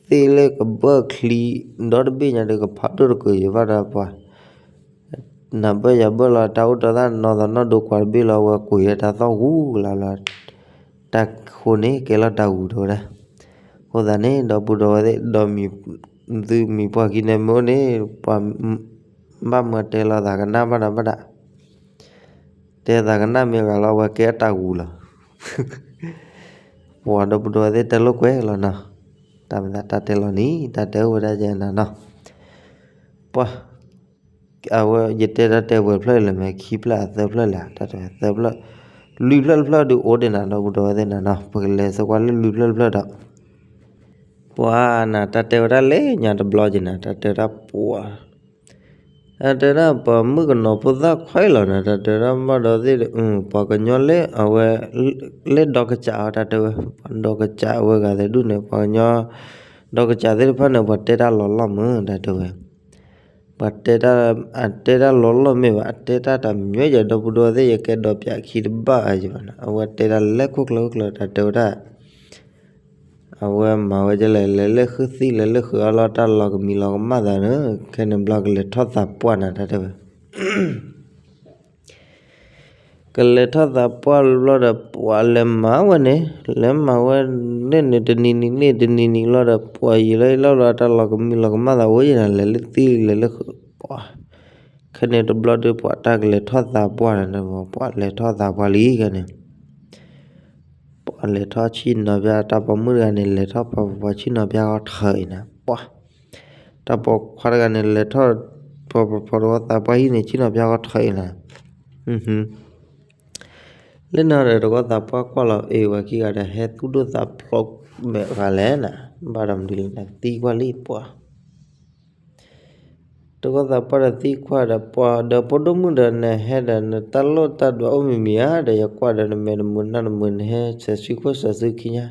သ့ၣ်လၢကဘၢချံဒီတဘ့ၣ်ညါဒီး ကဖးဒိၣ်တကုာ်ယဘၣ်ဒီးပှၢ်, နၤဘၢယၤဘၢလီၤ တၢ်အိၣ်တီသၣ်နီၢ်သီနီၢ်ဒိကွၢ်တဘ့ၣ်လီၤ အဝဲကွံာ်ဝဲတၢ်သီၣ်ဂူၤကလၢာ်လီၤ, တၢ်ဃိန့ၣ် ကဲလီၤတၢ်ဂူၤတဲဝဲဒၣ်, အဃိသတးန့ၣ် ဒီပုၢ်ဒီဝဲၢ်သ့ၣ် ဒီးမံၤ သုမံၤပှၢ်ခံန့ၣ်မ့ၢ်အိၣ်န့ၣ် ပှၤ ဘၣ်မၤတဲလီၤသးကနၣ်ဘၣ်ဒီးဘၣ်ဒၣ် တဲသးကနၣ်မ့ၢ်ဂၤလီၤ အဝဲကဲအတၢ်ဂူၤလီၤ, ပှၢ်ဒီပုၢ်ဒီဝဲၢ်သ့ၣ်တဲလိာ်ကွဲလီၤနီၤ, တၢ်မၤသးတၢ်တဲလီၤန့ၣ် တၢ်တဲအိၣ်ဝဲဒၣ်ယဲနၤနီၤ, ပှၢ် အဝဲယတဲတၢ်တဲဝဲဖျၢၣ်လၢၤမ့ၢ်ခံဖျၢၣ်အသၢဖျၢၣ်လၢၤ တၢ်တဲဝဲသၢဖျၢၣ်, လွံၢ်ဖျၢၣ်တဖျၢၣ်ဒုးအိၣ်ဒံးနၤ ဒီပုၢ်ဒီဝဲၢ်သ့ၣ်နၤနီၤ ပကလဲၤသကွၢ်လၢလွံၢ်ဖျၢၣ်တဖျၢၣ်ဒီး ပှၢ်နၤ တၢ်တဲဝဲဒၣ်လၢညါတဘျီက့ၤနၤ တၢ်တဲဝဲဒၣ်ပှၢ်, တၢ်တဲဝဲဒၣ်ပှၤမုၣ်ကနီၤဖိသၣ်ခွဲးလီၤနၤ တၢ်တဲဝဲဒၣ်ဘၣ်ဒီးသ့ၣ်ဒီး ပှၤကညီလၢအဝဲ လၢဒီကစးအီၤ တၢ်တဲဝဲ ပှၤဒီကစးအဝဲဂၤသ့ၣ်ဒူၣ်န့ၣ် ပှၤကညီ ဒီကစးသ့ၣ်တဖၣ်န့ၣ် ပှၤတဲတၢ်လီၤလီၢ်မုၢ် တၢ်တဲဝဲ ပှၤတဲတၢ် အတဲတၢ်လီၤလီၢ်မ့ၢ်ဘၣ် အတဲတၢ်တၢ်မံၤယဲ ဒီပုၢ်ဒီဝဲၢ်သ့ၣ် ယကဲဒီးပၠးခံတဘၣ်အယံၤဘၣ်နၤ အဝဲတဲတၢ်လဲၤခိၣ်ကျၢၤခိၣ်ကျၢၤ တၢ်တဲဝဲဒၣ် အဝဲမၤဝဲဒ်လဲၣ် လဲၤလၢဃုသံၣ် လဲၤလၢဃုအီၣ်လီၤတၢ်လီၤကမံၤလီၤကမၣ်သးန့ၣ် ခဲန့ၣ်ဘျီကလဲၤထီၣ်သးပှၢ်နၤ တၢ်တဲဝဲ ကလဲၤထီၣ်သးပှၢ်ဘျီဒီး ပှၤလဲၤမၤဝဲန့ၣ် လဲၤမၤဝဲန့ၣ်န့ၣ် တနံၤနံၤန့ၣ် တနံၤနံၤလီၤဒီး ပှၤယံာ်လီၤယံာ်လီၤလီၤ တၢ်လီၤကမံၤလီၤကမၣ်သးအိၣ်ယံၤနၤ လဲၤလၢသံၣ် လဲၤလၢဃု ပှၤ ခဲန့ၣ်တဘျီဒီး ပှၤတၢ်ကလဲၤထီၣ်သးပှၢ်န့ၣ် ပှၤလဲၤထီၣ်သးပှၢ်လံခဲန့ၣ် ပှၤလဲၤထီၣ်ဆ့ၣ်နီၤဖျါ တၢ်ပိာ်မုၣ်တဂၤန့ၣ် လဲၤထီၣ်ပှၤပိာ်ခွါဆ့ၣ်နီၤဖျါဃီထၢအံၤနၤ ပှၤ တၢ်ပိာ်ခွါတဂၤန့ၣ် လဲၤထီၣ် ပှၤပိာ်ခွါတဂၤသးပှၢ်ဟံၣ်န့ၣ် ဆ့ၣ်နီၤဖျါဃီထၢအံၤနၤ လၢနီၤဒီး တဂီၢ်သးပှၢ်ကွၢ်လီၤအ့ၣ်ဝဲခံဂၤဒီး ဟဲသူၣ်ဒိၣ်သးဖျိးမဲာ်ဂၤလဲၣ်နၤ ဘၣ်ဒီးမနုၤလဲၣ်နၤ သံကွၢ်လံပှၤ တဂီၢ်သးပှၢ်ဒီးသံကွၢ်ဒီးပှၤဒီး ဖိဒိၣ်မုၣ်ဒီး နဟဲဒီးနတၢ်လိၣ်တၢ်ဒွးအိၣ်မံၤမံၤဧါ ဒီးယကွၢ်ဒီးနမဲာ်တမုာ်နၢ်တမုာ် နဟဲစၢၤစုခိၣ်စၢၤစုခံညါ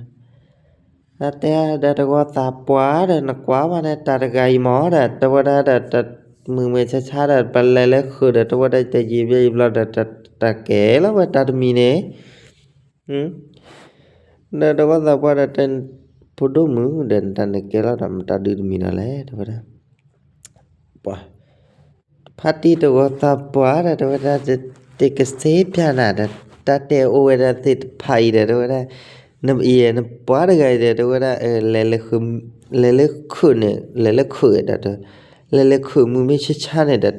တၢ်တဲဒီးတဂီၢ်သးပှၢ်ဒီး နကွၢ်ဘၣ်န့ၣ် တၢ်တဂၤအံၤမ့ၢ်ဒီး တဲဝဲဒၣ်ဒီး တၢ်မုာ်မုာ်ဆါဆါဒီး ပလဲၤလၢဃုာ်ဒီး တဲဝဲဒၣ်တယံာ်ဘျီယံာ်ဘျီဒီး တၢ်ကဲလီၤဝဲတၢ်တမံၤန့ၣ် ဒီးတဂီၢ်သးပှၢ်ဒီးတဲ ဖိဒိၣ်မုၣ်ဒီး နတၢ်န့ၣ်ကဲလီၤဒီး မတၤဒုးတမံၤဒီးလဲၣ် တဲဝဲဒၣ် ပှၤ ဖါတံၢ်တဂီၢ်သးပှၢ်ဒီး တဲဝဲဒၣ် တကစ့ပျၢ်နၤဒီး တၢ်တဲအိၣ်ဝဲဒၣ်သ့ၣ်တဖၣ်အံၤဒီး တဲဝဲဒၣ် နအံၤနပှၤတဂၤအံၤဒီး တဲဝဲဒၣ် လဲၤလၢခုးန့ၣ် လဲၤလၢခုးဒီး လဲၤလၢခုးမုၢ်မ့ၢ်ဆါဆါန့ၣ်ဒီး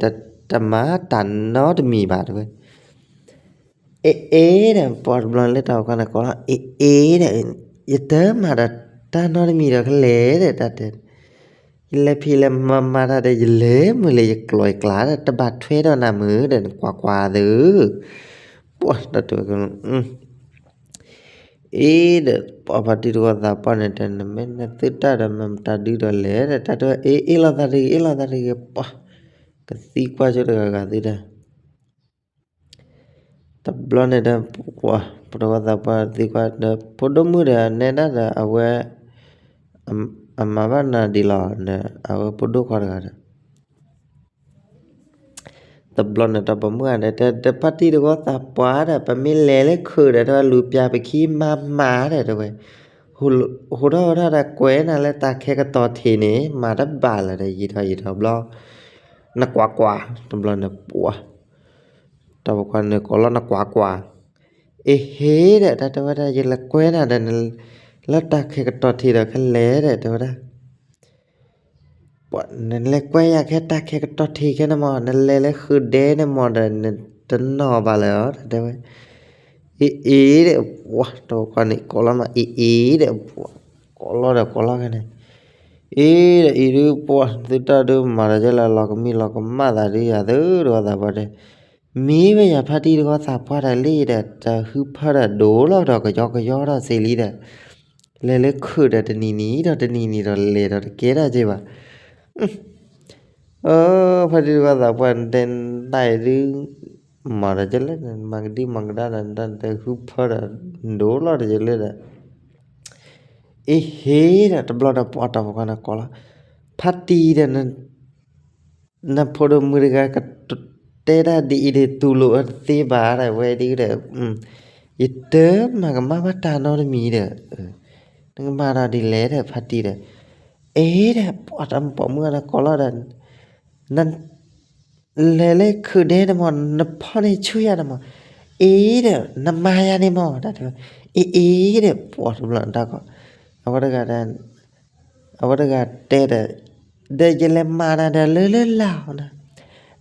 တမၤတၢ်နီတမံၤဘၣ် တဲဝဲ အ့ၣ်အ့ၣ်ဒီး ပှၤတဘျီလၢတၢ်အိၣ်ခီန့ၣ် ကိးလီၤ အ့ၣ်အ့ၣ်ဒီး ယတမၤဒီးတၢ်နီတမံၤဒီးကလဲၤဒီး တၢ်တဲ ယလဲၤဖံးလဲၤမၤမၤတၢ်ဒီး ယလဲၤမုာ်လၢယကျိၤယကျါ တဘၣ်ထွဲဒီးနၤမုာ်ဒီး နကွၢ်ကွၢ်သု ပှၤတၢ်တဲ အ့ၣ်ဒီး ပှၤဖါတံၢ်တဂီၢ်သးပှၢ်န့ၣ်တဲ နမ့ၢ်နသုတၢ်ဒီး မ့ၢ်မတၤဒုဒီးလဲၣ်ဒီး တၢ်တဲ အ့ၣ်အ့ၣ်လိာ်သးတဂ့ၤ အ့ၣ်လိာ်သးတဂ့ၤ ပှၤ ကသံကွၢ်ဆိတဂၤဂၤသုဒီး တဘျီန့ၣ်ဒီး ပှၤ ပတဂီၢ်သးပှၢ်သံကွၢ်ဒီး ဖိဒိၣ်မုၣ်ဒီးနဲဒၣ်ဒီး အဝဲ အမၤဘၣ်နၤဒ်လဲၣ်ဒီး အဝဲဖိဒိၣ်ခွါတဂၤဒီး တဘျီန့ၣ် တၢ်ပိာ်မုၣ်ဂၤန့ၣ် တဲ ဖါတံၢ်တဂီၢ်သးပှၢ်ဒီး ပမ့ၢ်လဲၤလၢခုးဒီး တဲဝဲ လူၤပျၢ်ပခံမၤမၤဒီး တဲဝဲ, ဟူးထီၣ်ဝဲဒၣ်ဒီး ကွဲးနၤလၢတၢ်ခဲကတီၤထံးန့ၣ် မၤတဘၣ်လၢၤဒီး ယံာ်ထီၣ်ယံာ်ထီၣ်ဘျီ, နကွၢ်ကွၢ်, တဘျီန့ၣ် ပှၤ တၢ်ပိာ်ခွါန့ၣ်ကိးလီၤ နကွၢ်ကွၢ်, အ့ဟ့ဒီး တၢ်တဲဝဲဒၣ် ယလဲၤကွဲးနၤဒီး လၢတၢ်ခဲကတီၤထံးဒီးခဲလဲၣ်ဒီး တဲဝဲဒၣ် ပှၤ နလဲၤကွဲးယၤခဲတၢ်ခဲကတီၤထံးခဲန့ၣ်မး, နလဲၤလၢဃုာ်ဒဲန့ၣ်မးဒီး နတနီၢ်ဘၣ်လၢၤဧါ တၢ်တဲဝဲ, အ့အ့ဒီး ပှၤ တၢ်ပိာ်ခွါန့ၣ် ကိးလီၤမး အ့အ့ဒီး ပှၤ ကိးလီၤဒီးကိးလီၤခဲန့ၣ်, အ့ဒီးအံၤဒုး ပှၤ သုတၢ်ဒုးမၤဒီးကဲလၢလီၤကမံလီၤကမၣ်သးဒုးယၤသုတဂီၢ်သးပှၢ်ဒီး, မ့ၢ်ဝဲယၤဖါတံၢ်တဂီၢ်သးပှၢ်ဒီးလံဒီး တၢ်ဟုဖၢဒီးဒိၣ်လီၤဒီးကယီကယီထီၣ်စ့လံဒီး လဲၤလၢခုးဒီးတနံၤနံၤဒီးတနံၤနံၤဒီးလဲၤဒီးတကဲထီၣ်က့ဘၣ်. အၢ ဖါတံၢ်တဂီၢ်သးပှၢ် နတဲနတၢ်အံၤဒုး မၤဒီးကဲလၢ မၤကဒံမၤကဒါဒီး နတၢ်နတဲဟုဖၢဒီး ဒိၣ်လီၤဒီးကဲလၢဒီး အ့ဟ့ဒီး တဘျီဒီး ပှၤတၢ်ပိာ်ခွါန့ၣ်ကိးလီၤ, ဖါတံၢ်ဒီး နဖိဒိၣ်မုၣ်တဂၤကတဲတၢ်ဒ်အံၤဒီး တူၢ်လိာ်အီၤတသ့ဘၣ်ဒီး ဝဲဒ်ဒီး ယတမၤကမၣ်ဘၣ်တၢ်နီတမံၤဒီး နကမၤဒီးဒ်လဲၣ်ဒီး ဖါတံၢ်ဒီး အ့ဒီး ပှၤတၢ်ပိာ်မုၣ်ဂၤန့ၣ်ကိးလီၤဒီး န လဲၤလၢခုးဒဲန့ၣ်မး နဖီၣ်န့ၢ်ဆူၣ်ယၤန့ၣ်မး, အ့ဒီး နမၤယၤန့ၣ်မး တၢ်တဲဝဲ, အ့အ့ဒီး ပှၤတဘျီတၢ်ကိး အဝဲတဂၤဒီး အဝဲတဂၤတဲဒီး ဒီးယလဲၤမၤနၤဒီးလၢလၢလၢ်အီၤနၤ,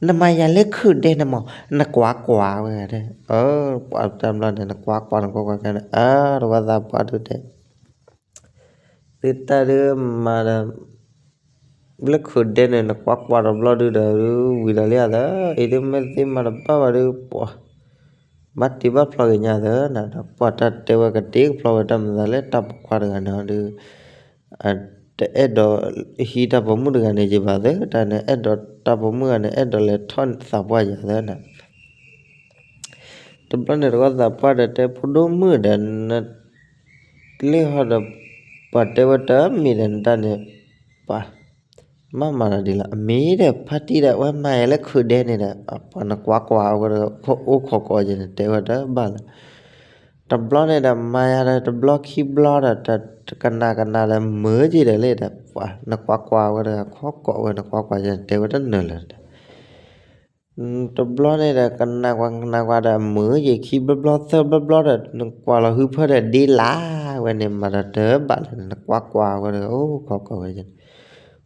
နမၤယၤလၢခုးဒဲန့ၣ်မး နကွၢ်ကွၢ်ဝဲဒီး အၢ ပှၤတဘျီန့ၣ် နကွၢ်ကွၢ်နကွၢ်ကွၢ်ခဲန့ၣ် အၢ တဝဲသးပှၢ်ဒုးတဲ သုတၢ်ဒုးမၤဒီး လၢခုးဒဲန့ၣ် နကွၢ်ကွၢ်တဘျီဒုးဒီး ဝံၤဒီးလံဧါသၢ, အံၤဒုးမ့ၢ်သ့မၤတဘၣ်ဘၣ်ဒုး ပှၤ ဘၣ်တ့ဘၣ်ဖျီက့ၤညါသၢနၤဒီး ပှၤတၢ်တဲဝဲကတ့ကဖျီဝဲတၢ်မၤသးလၢတၢ်ပိာ်ခွါတဂၤန့ၣ်ဒီး တအဲၣ်ဒိးဟံးတၢ်ပိာ်မုၣ်တဂၤန့ၣ်ယဘၣ်သၢ, တၢ်န့ၣ်အဲၣ်ဒိးတၢ်ပိာ်မုၣ်ဂၤန့ၣ် အဲၣ်ဒိးလဲၤထီၣ်သးပှၢ်ယၤသၢနၤ တဘျီန့ၣ်တဂီၢ်သးပှၢ်ဒီးတဲ ဖိဒိၣ်မုၣ်ဒီး န လၢဟီဒီး ပှၤတဲဝဲတမ့ၢ်ဒီးနတၢ်န့ၣ် ပှၤ မၤမၤဒီးဒ်လဲၣ် အမ့ၢ်ဒီး ဖါတံၢ်ဒီး အဝဲမၤယၤလၢခုးဒဲန့ၣ်ဒီး ပှၤနကွၢ်ကွၢ်ဝဲဒီး အိၣ်ခိးကိးက့ၤန့ၣ် တဲဝဲတဘၣ်လၢၤ တဘျီန့ၣ်ဒီး မၤယၤဒီးတဘျီခံဘျီဒီး တကနၣ်ကနၣ်ဒီးမုာ်က့ၤဒီးလံဒီး ပှၤနကွၢ်ကွၢ်ဝဲဒီး ခိးကိးဝဲ နကွၢ်ကွၢ်ယၤ တဲဝဲတနၢၤလၢၤဒီး တဘျီန့ၣ်ဒီး ကနၣ်ကွၢ်ကနၣ်ကွၢ်ဒီး မုာ်က့ၤခံဘျီဘျီသၢဘျီဘျီဒီး နကွၢ်လီၤဟုဖၢဒီးဒ့လၢ်ဝဲန့ၣ် မၤဒီးတဘၣ်လၢၤန့ၣ် နကွၢ်ကွၢ်ဝဲဒီး အိၣ်ခိးကိးဝဲန့ၣ်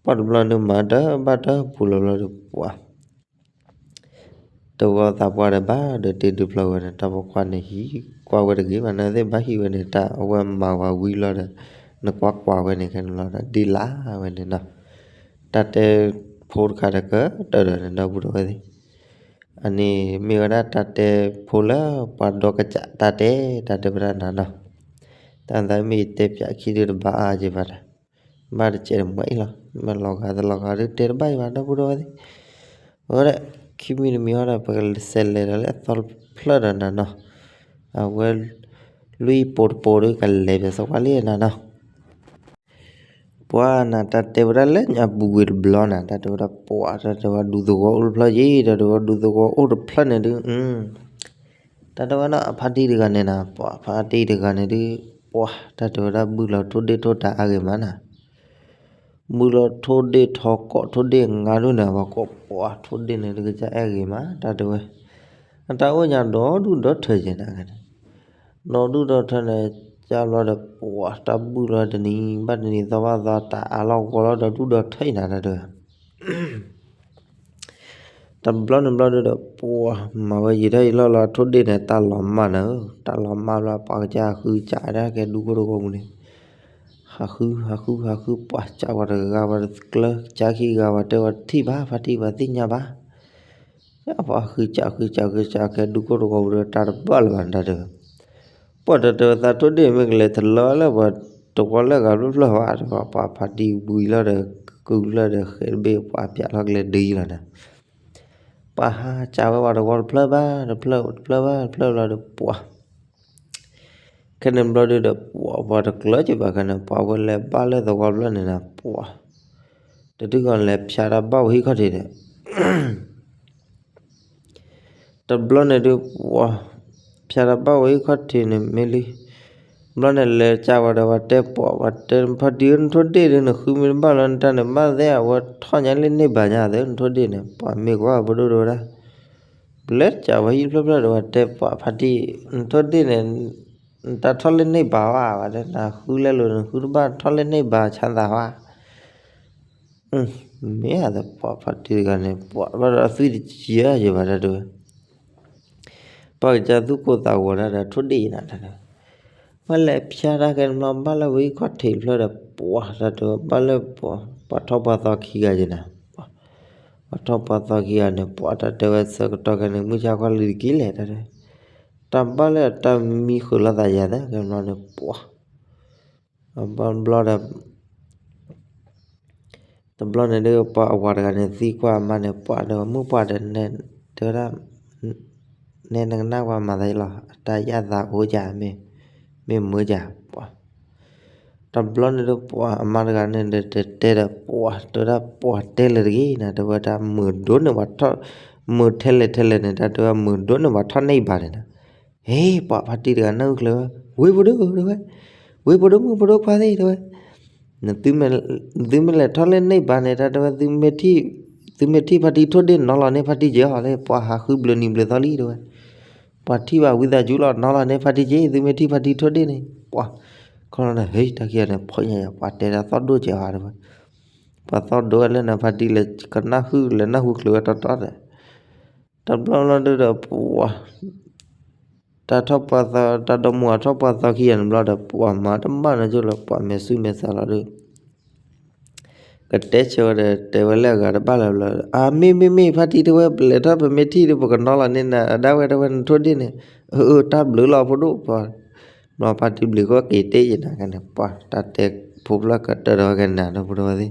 ပှၤတဘျီန့ၣ်မၤတဘၣ်တပူၤလီၤဘျီဒီး ပှၤ တဂီၢ်သးပှၢ်ဒီးဘၣ်ဒီးတ့ဒုးဖျီဝဲန့ၣ် တၢ်ပိာ်ခွါန့ၣ်ဟံးကွၢ်ဝဲတဂ့ၤဘၣ် နသ့ၣ်ဘၣ်ဟံးဝဲန့ၣ် တၢ်အဝဲမၤဝဲဝံၤလီၤဒီး နကွၢ်ကွၢ်ဝဲန့ၣ်ခဲန့ၣ်လီၤဒီး ဒ့လၢ်ဝဲန့ၣ်နီၤ တၢ်တဲဖိတခါဒီးကတၢၢ်ဒီးန့ၣ် ဒီပုၢ်ဒီဝဲၢ်သ့ၣ် အန့ၣ်မ့ၢ်ဝဲဒၣ်တၢ်တဲဖိလၢပှၤဒီကစးတၢ်တဲ တၢ်တဲဝဲဒၣ်နၤနီၤ တၢ်သးမ့ၢ်တဲပၠးခံဒုတဘၣ်အါယံၤဘၣ်ဒီး ဘၣ်တစဲးတမှဲအံၤလီၤ မ့ၢ်လီၤဂာ်တလီၤဂာ်ဒုတဲတဘၣ်အံၤဘၣ် ဒီပုၢ်ဒီဝဲၢ်သ့ၣ် အဝဲဒၣ် ခံမံၤတမံၤဟီဒီး ပကစဲးလဲၤဒီးလၢအသီတဖျၢၣ်ဒီးနၤနီၤ အဝဲ လွံၢ်ပိာ်တပိာ်ဒုကလဲၤပၠးစီကွၢ်လံနၤနီၤ ပှၤနၤတၢ်တဲဝဲဒၣ်လၢညါပူၤကွံာ်တဘျီနၤ တၢ်တဲဝဲဒၣ်ပှၤ တၢ်တဲဝဲဒူသဝီအိၣ်တဖျၢၣ်ယံၤ တၢ်တဲဝဲဒူသဝီအိၣ်တဖျၢၣ်န့ၣ်ဒု တၢ်တဲဝဲဒၣ်အဖါတံၢ်တဂၤန့ၣ်နၤ ပှၤဖါတံၢ်တဂၤန့ၣ်ဒု ပှၤ တၢ်တဲဝဲဒၣ်ဘုၣ်လီၤထိၣ်ဒ့ၣ်ထိၣ်တၢ်အါဂ့ၤမးနၤ ဘုၣ်လီၤထိၣ်ဒ့ၣ်ထီကိးထိၣ်ဒ့ၣ်ငါဒုန့ၣ် ပှၤကိးပှၤထိၣ်ဒ့ၣ်န့ၣ်ဒု ကစၢ်အဲၣ်ဂ့ၤမး တၢ်တဲဝဲ အတၢ်အိၣ်ညါဒီဒူၣ်ဒီထၢယဲၢ်နၤဂၤန့ၣ် ဒီဒူၣ်ဒီထၢန့ၣ် ကၢ်ဘျီဒီး ပှၤတၢ်ဘုၣ်လီၤတနံၤဘၣ်တနံၤ သီဘၣ်သီ တၢ်အါလီၢ်ဂီၤလီၢ်ဒီဒူၣ်ဒီထၢအံၤနၤတၢ်တဲဝဲ တဘျီန့ၣ်ဘျီဒုဒီး ပှၤမၤဝဲယံာ်ထီၣ်ယံာ်လီၢ်လီၤ ထိၣ်ဒ့ၣ်န့ၣ် တၢ်လီၤမၢ်နၤဧၢ တၢ်လီၤမၢ်ဘျီ ပှၤကစၢ်ဟးဃုစးဒၣ်ကဲဒူကိၢ်တဂီၤပူၤန့ၣ် ဟးဃု ဟးဃု ဟးဃု ပှၤစးဝဲတဂၤဝဲတကျၢၤ ကၢ်ခံဂၤဝဲတဲဝဲတထံၣ်ဘၣ် ဖါတံၢ်ဘၣ်သ့ၣ်ညါဘၣ် ပှၤဃုစးဃုစးဃုစးကဲဒူကိၢ်တဂီၤပူၤဒီး တၢ်တဘၣ်လၢၤဘၣ်နတၢ်တဲဝဲ ပှၤတၢ်တဲဝဲသးထိၣ်ဒ့ၣ်မ့ၢ်ကလဲၤတလၢလၢပှၤတဝီလၢဂၤဖျၢၣ်ဖျၢၣ်ဘၣ် ပှၤဖါတံၢ်ဝံၤလီၤဒီး ကုၢ်လၢဒီးဃဲးတဘ့ၣ် ပှၤပၠးလီၤကလဲၤဒ်လီၤနၤ ပှၤဟးစးဝဲပှၤတဝီတဖျၢၣ်ဘၣ် တဖျၢၣ်တဖျၢၣ်ဘၣ် တဖျၢၣ်လီၤဒီးပှၤ ခဲန့ၣ်ဘျီဒုဒီး ပှၤပှၤတကျၢၤက့ၤဘၣ်ခဲန့ၣ် ပှၤဝဲလဲၤဘၣ်လၢသဝီဖျၢၣ်န့ၣ်နၤ ပှၤ တဒုကီၢ်လဲၤဖျါတၢ်ဘၣ်ဝဲဟံၣ်ခီၣ်ထံးဒီး တဘျီန့ၣ်ဒုး ပှၤ ဖၠါတၢ်ဘၣ်ဝဲဟံၣ်ခီၣ်ထံးန့ၣ်မ့ၢ်လံ, ဘျီန့ၣ်လဲၤကးဝဲဒီးပှၤတဲပှၤ ပှၤတဲဖါတံၢ်ဧၢ နထိၣ်ဒ့ၣ်ဒုး နဃုမ့ၢ်တဘၣ်လီၤနတၢ်န့ၣ် ဘၣ်သ့ၣ်အဝဲထီၣ်ညါလၢန့ၢ်ဘၣ်ညါသ့ နထိၣ်ဒ့ၣ်န့ၣ် ပှၤမ့ၢ်ကွၢ်ပဒိၣ်တဝဲဒၣ်, လဲၤကးဝဲဟံၣ်ဖျၢၣ်ဖျၢၣ်ဒီးပှၤတဲပှၤဖါတံၢ် နထိၣ်ဒ့ၣ်န့ၣ် နတၢ်ထီၣ်လၢန့ၢ်ဘၣ်ဝဲ ဝဲဒၣ် နဃုလဲလိာ်နဃုတဘၣ်ထီၣ်လၢန့ၢ်ဘၣ်ဆါသးဝဲ မ့ၢ်အသးပှၤဖါတံၢ်တဂၤန့ၣ် ပှၤဘၣ်ဒီးအသွံၣ်တယံာ်ယံာ်ဘၣ်တၢ်တဝဲ, ပှၤကစၢ်သူၣ်ကိၢ်သးဂီၤတၢ်ဒီးထိၣ်ဒ့ၣ်နၤတၢ်တဝဲ, ပှၤလဲၤဖၠါတၢ်ကဲတဘျီ ဘၣ်လၢဝဲဟံၣ်ခီၣ်ထံးတဖျၢၣ်ဒီး ပှၤတၢ်တဝဲ ဘၣ်လၢပှၤ ပှၤထီၣ်ပှၤသီခံဂၤယဲနၤ, ပှၤထီၣ်ပှၤသီခံဂၤန့ၣ် ပှၤတၢ်တဲဝဲဆၢကတီၢ်ခဲန့ၣ် မုၢ်ဆါခီလံၤတက့ၢ်လဲၣ်တၢ်တဝဲ, တၢ်ဘၣ်လၢအတၢ်မံဃုာ်လိာ်သးယၤသ့ကဲတဘျီန့ၣ် ပှၤ ဘျီဒီး တဘျီန့ၣ်ဒုး ပှၤအဝၤတဂၤန့ၣ် သံကွၢ်အမါန့ၣ် ပှၤဒီးမုၢ်ပှၢ်ဒီး တဲဝဲဒၣ် နဲနကနၣ်ပှၤမၤသးအံၤလီၤ အတၢ်ယၣ်သးအိၣ်ကၢ် မ့ၢ်မုာ်ကၢ် ပှၤ တဘျီန့ၣ်ဒုး ပှၤအမါတဂၤန့ၣ်ဒီး တဲတဲဒီး ပှၤတဲဝဲဒၣ် ပှၤတဲလၢာ်တဂ့ၤနၤ တဲဝဲဒၣ် မုာ်ဒိၣ်န့ၢ်ပှၤထီၣ် မုာ်ထဲလဲၣ်ထဲလဲၣ်န့ၣ် တၢ်တဲဝဲ မုာ်ဒိၣ်န့ၢ်ပှၤထီၣ်န့ၢ်ဘၣ်န့ၣ်နၤ ဟ့ ပှၤဖါတံၢ်တဂၤနၢ်ဟူချၢဝဲ ဝ့ၢ်ဖိဒိၣ်တဲဝဲ, ဝ့ၢ်ဖိဒိၣ်မုၣ်ဖိဒိၣ်ခွါသ့ၣ်တဲဝဲ, သုမ့ၢ်လဲၤထီၣ်လၢန့ၢ်ဘၣ်န့ၣ် တၢ်တဲဝဲ သုမ့ၢ်ထံၣ်ဖါတံၢ်ထိၣ်ဒ့ၣ်နီၤလီၤန့ၢ်ဖါတံၢ်က့ၤအီၤလၢ ပှၤဟးဃုဘျုးနံၤဘျုးသီလံတဲဝဲ, ပှၤထံၣ်ဘၣ်ဝံသးစူၤလီၤနီၤလီၤန့ၢ်ဖါတံၢ်က့ၤ သုမ့ၢ်ထံၣ်ဖါတံၢ်ထိၣ်ဒ့ၣ်န့ၣ် ပှၤ ခီလီၤန့ၣ် ဟ့ တၢ်ခံဂၤန့ၣ် ဖီၣ်ညါယၤ ပှၤတဲဒၣ်သီၣ်ဒိၣ်ကဲၤအီၤတဲဝဲ, ပှၤသီၣ်ဒိၣ်ဝဲလၢနဖါတံၢ်လၢကနၢ်ဟူလဲၤနၢ်ဟူချုးဝဲတီတီဒီး တဘျီဘျီဒုဒီး ပှၤ တၢ်ထီၣ်ပှၤသီ တၢ်ဒီမါထီၣ်ပှၤသီခံဂၤန့ၣ်ဘျီဒီး ပှၤမၤတဘၣ်နီကၠိလၢ ပှၤမဲာ်ဆူမဲာ်ဆါလီၤဒု ကတဲဆၢဝဲဒီး တဲဝဲလၢအဂၤတဘၣ်လၢၤဘျီ အမ့ၢ်မ့ၢ်မ့ၢ် ဖါတံၢ်တဲဝဲ ပလဲၤထီၣ်ပမ့ၢ်ထံၣ်ဒီး ပကနီၤလီၤန့ၢ်နၤ အဒၣ်ဝဲတဲဝဲ နထိၣ်ဒ့ၣ်န့ၣ် အၢ တၢ်ဘျုးလီၤဖိဒိၣ် ပှၤ ဘျီဖါတံၢ်ဘျုးကီၢ်က့ၤတ့ၢ်ယနၤကဲန့ၣ် ပှၤတၢ်တဲဖိဖျၢၣ်ကတၢၢ်ဒီးဝဲကနၤဒီးဖိဒိၣ်ဝဲသ့ၣ်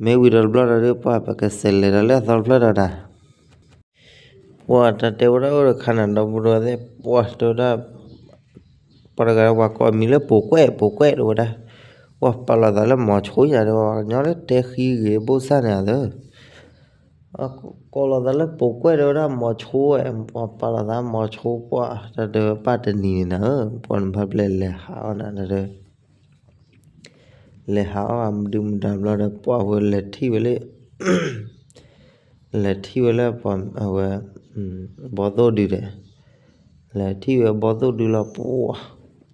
မ့ၢ်ဝံၤဒီးတဘျီဒီး ပှၤပကစးလဲၤဒီးလၢအသီတဖျၢၣ်ဒီးနၤ ပှၤတၢ်တဲဝဲဒၣ်အိၣ်တခါန့ၣ် ဒီပုၢ်ဒီဝဲၢ်သ့ၣ် ပှၤတဲဝဲဒၣ် ပှၤတဂၤဝဲကိးမံၤလၢပိာ်ကွဲၣ် ပိာ်ကွဲၣ်တဲဝဲဒၣ် ပှၤပာ်လီၤသးလၢမီၤဆိညါတဲဝဲ ကညီလၢတဲဃံဂ့ၤဘိၣ်စၢ်န့ၣ်သၢ ကိးလီၤသးလၢပိာ်ကွဲၣ်တဲဝဲဒၣ် မီၤဆိဝဲ ပှၤပာ်လီၤသးမီၤဆိ ပှၤတၢ်တဲဝဲပၢ်တနံၤန့ၣ်နၤဧၢ ပှၤနဖါပျဲၢ်လဲၤဟးအီၣ်နၤတၢ်တဲ လဲၤဟးအီၣ်မဒုမတၤဘျီဒီး ပှၤဝဲလဲၤထံၣ်ဝဲလၢ လဲၤထံၣ်ဝဲလၢပှၤအဝဲ ဘီသိၣ်ဒုဒီး လဲၤထံၣ်ဝဲဘီသိၣ်ဒုလီၤ ပှၤ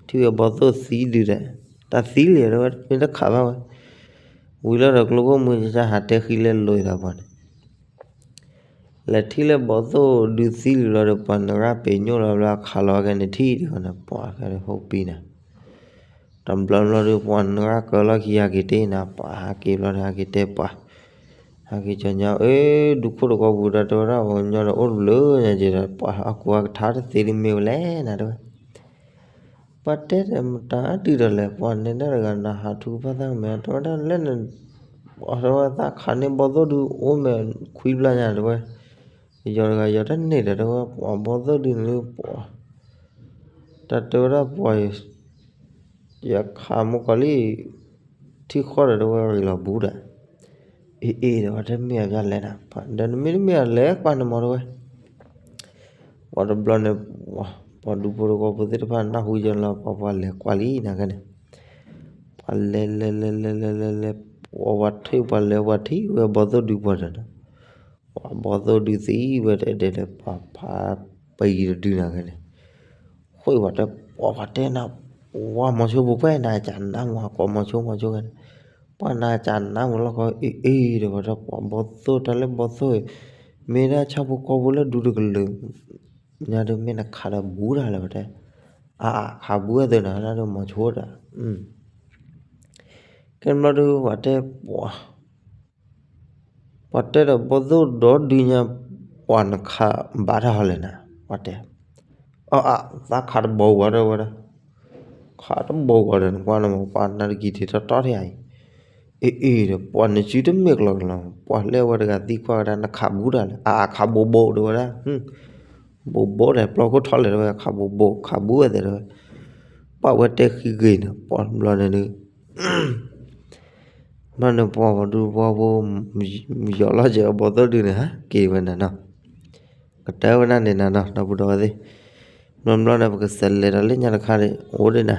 ထံၣ်ဝဲဘီသိၣ်သံဒုဒီး တၢ်သံလံတဲဝဲ မ့ၢ်တခးဘၣ်ဝဲ ဝံၤလီၤဒီးကျိခိၣ်မူကစၢ်ဟးတဲဃံလၢလိာ်သးပှၤန့ၣ် လဲၤထံၣ်လၢဘီသိၣ်ဒုသံလံလီၤဒီး ပှၤနရၣ်ပ့ၤညိၣ်လီၤဘျီခးလီၤကဲန့ၣ်ထံၣ်ဒုဃီန့ၣ် ပှၤကဲဒီးဟိပံနၤ တဘျီဘျီဒီး ပှၤနရၣ်ကၢလီၢ်ခံဟဲက့ၤတ့ၢ်နၤ ပှၤဟဲက့ၤဘျီဒီး ဟဲက့ၤတဲပှၤ ဟဲက့ၤကညီ အ့ ဒူခိၣ်တကီပူၤဒီး တဲဝဲဒၣ် ပှၤကညီဒီးအိၣ်တဘျုးညါက့ၤဒီး ပှၤအကူအကထါတသ့ဒ်မ့ၢ်ဝဲလဲၣ်နၤတဲဝဲ ပှၤတဲဒီးမတၤဒုဒီးလဲၣ် ပှၤနဲဒၣ်တဂၤနဟးထူကဖၣ်သၣ်ကမဲာ် တဲဝဲဒၣ်လဲၣ်န တဲဝဲသးခးန့ၢ်ဘီသိၣ်ဒုအိၣ်မဲာ်ခွံဘျီညါတဲဝဲ ယီၤတဂၤယီၤတန့ၢ်ဒီး တဲဝဲပှၤဘီသိၣ်ဒုန့ၣ်လၢပှၤ တၢ်တဲဝဲဒၣ်ပှၤ ယခးမူကီၤလံ ထံၣ်ဃီဒီး တဲဝဲဂ့ၤလီၤဘူးဒီး အ့ၣ်အ့ၣ်ဒီး ဝဲတမ့ၢ်အပျၢ်လဲၣ်နၤ ဒီးနမ့ၢ်တမ့ၢ်အလဲၤကွၢ်နမီၤတဲဝဲ ပှၤတဘျီန့ၣ် ပှၤဒူဖိတကီဖိသ့ၣ်တဖၣ်နၢ်ဟူယဲလီၤ ပှၤပှၤလဲၤကွၢ်လံနၤခဲန့ၣ် ပှၤလဲၤလဲၤလဲၤလဲၤလဲၤလဲၤလဲၤ ပှၤဝဲထံၣ်ပှၤလဲၤပှၤထံၣ်ဝဲဘီသိၣ်ဒုပှၤဒီး ပှၤဘီသိၣ်ဒုသံဝဲတဲဒဲးလၢပှၤဖးပယံၤတဒုနၤခဲန့ၣ် ဃိဝဲတဲ ပှၤပှၤတဲနၤ ပှၤမီၤဆိပူၤကွဲနၤကနၣ်မူ ကိးမီၤဆိမီၤဆိခဲန့ၣ် ပှၤနၤကနၣ်မူလီၢ်ခီ အ့ၣ်အ့ၣ်ဒီး ပှၤတဲပှၤဘီသိၣ်တၢ်လၢဘီသိၣ် မ့ၢ်ဒၣ်ဆၣ်ဖိကီၢ်ဖိလၢဒူတကလုာ် ညါဒုးမ့ၢ်နခးဒီးဘူးတၢ်လၢပတဲ အါအါခးဘူးဝဲသ့နၤ နဒုးမီၤဆိတၢ် ကဲဘျီဒုး ပှၤတဲ ပှၤ ပှၤတဲဒီးဘီသိၣ်ဒီဒုညါ ပှၤနခးဘၣ်တၢ်ဟီလဲၣ်နၤ ပှၤတဲ အါအါ သးခးတဘီဝဲဒီးဝဲဒၣ် ခးတဘီဝဲဒီး နကွၢ်နမၤပှၤနတကံၤထံးထီၣ်ထီၣ်ထံၣ်အံၤ အ့ၣ်အ့ၣ်ဒီး ပှၤနစုတမ့ၢ်ကလီကလီ ပှၤလဲၤဝဲတဂၤသံကွၢ်ဝဲဒၣ် နခးဘူးတၢ်လဲၣ် အါအါ ခးဘိးဘိးတဲဝဲဒၣ် ဘိးဘိးဒီး ပျီခိၣ်ထီၣ်လဲၣ်တဲဝဲ ခးဘိးဘိး ခးဘူးဝဲသ့တဲဝဲ ပှၤဝဲတဲဃံဂ့ၤန့ၣ် ပှၤဘျီန့ၣ်ဒုး ဘျီန့ၣ်ပှၤပှၤဒူပှၤဖိ ယီၤလီၤစၢၤအဘီသိၣ်ဒုန့ၣ် ဟးက့ၤဝဲနၤနီၤ ကတၢၢ်ဝဲဒၣ်န့ၣ်နၤနီၤ ဒီပုၢ်ဒီဝဲၢ်သ့ၣ်, ဘျီဘျီန့ၣ် ပကစးလဲၤဒီးလၢညါတခါန့ၣ် အိၣ်ဒံးနၤ,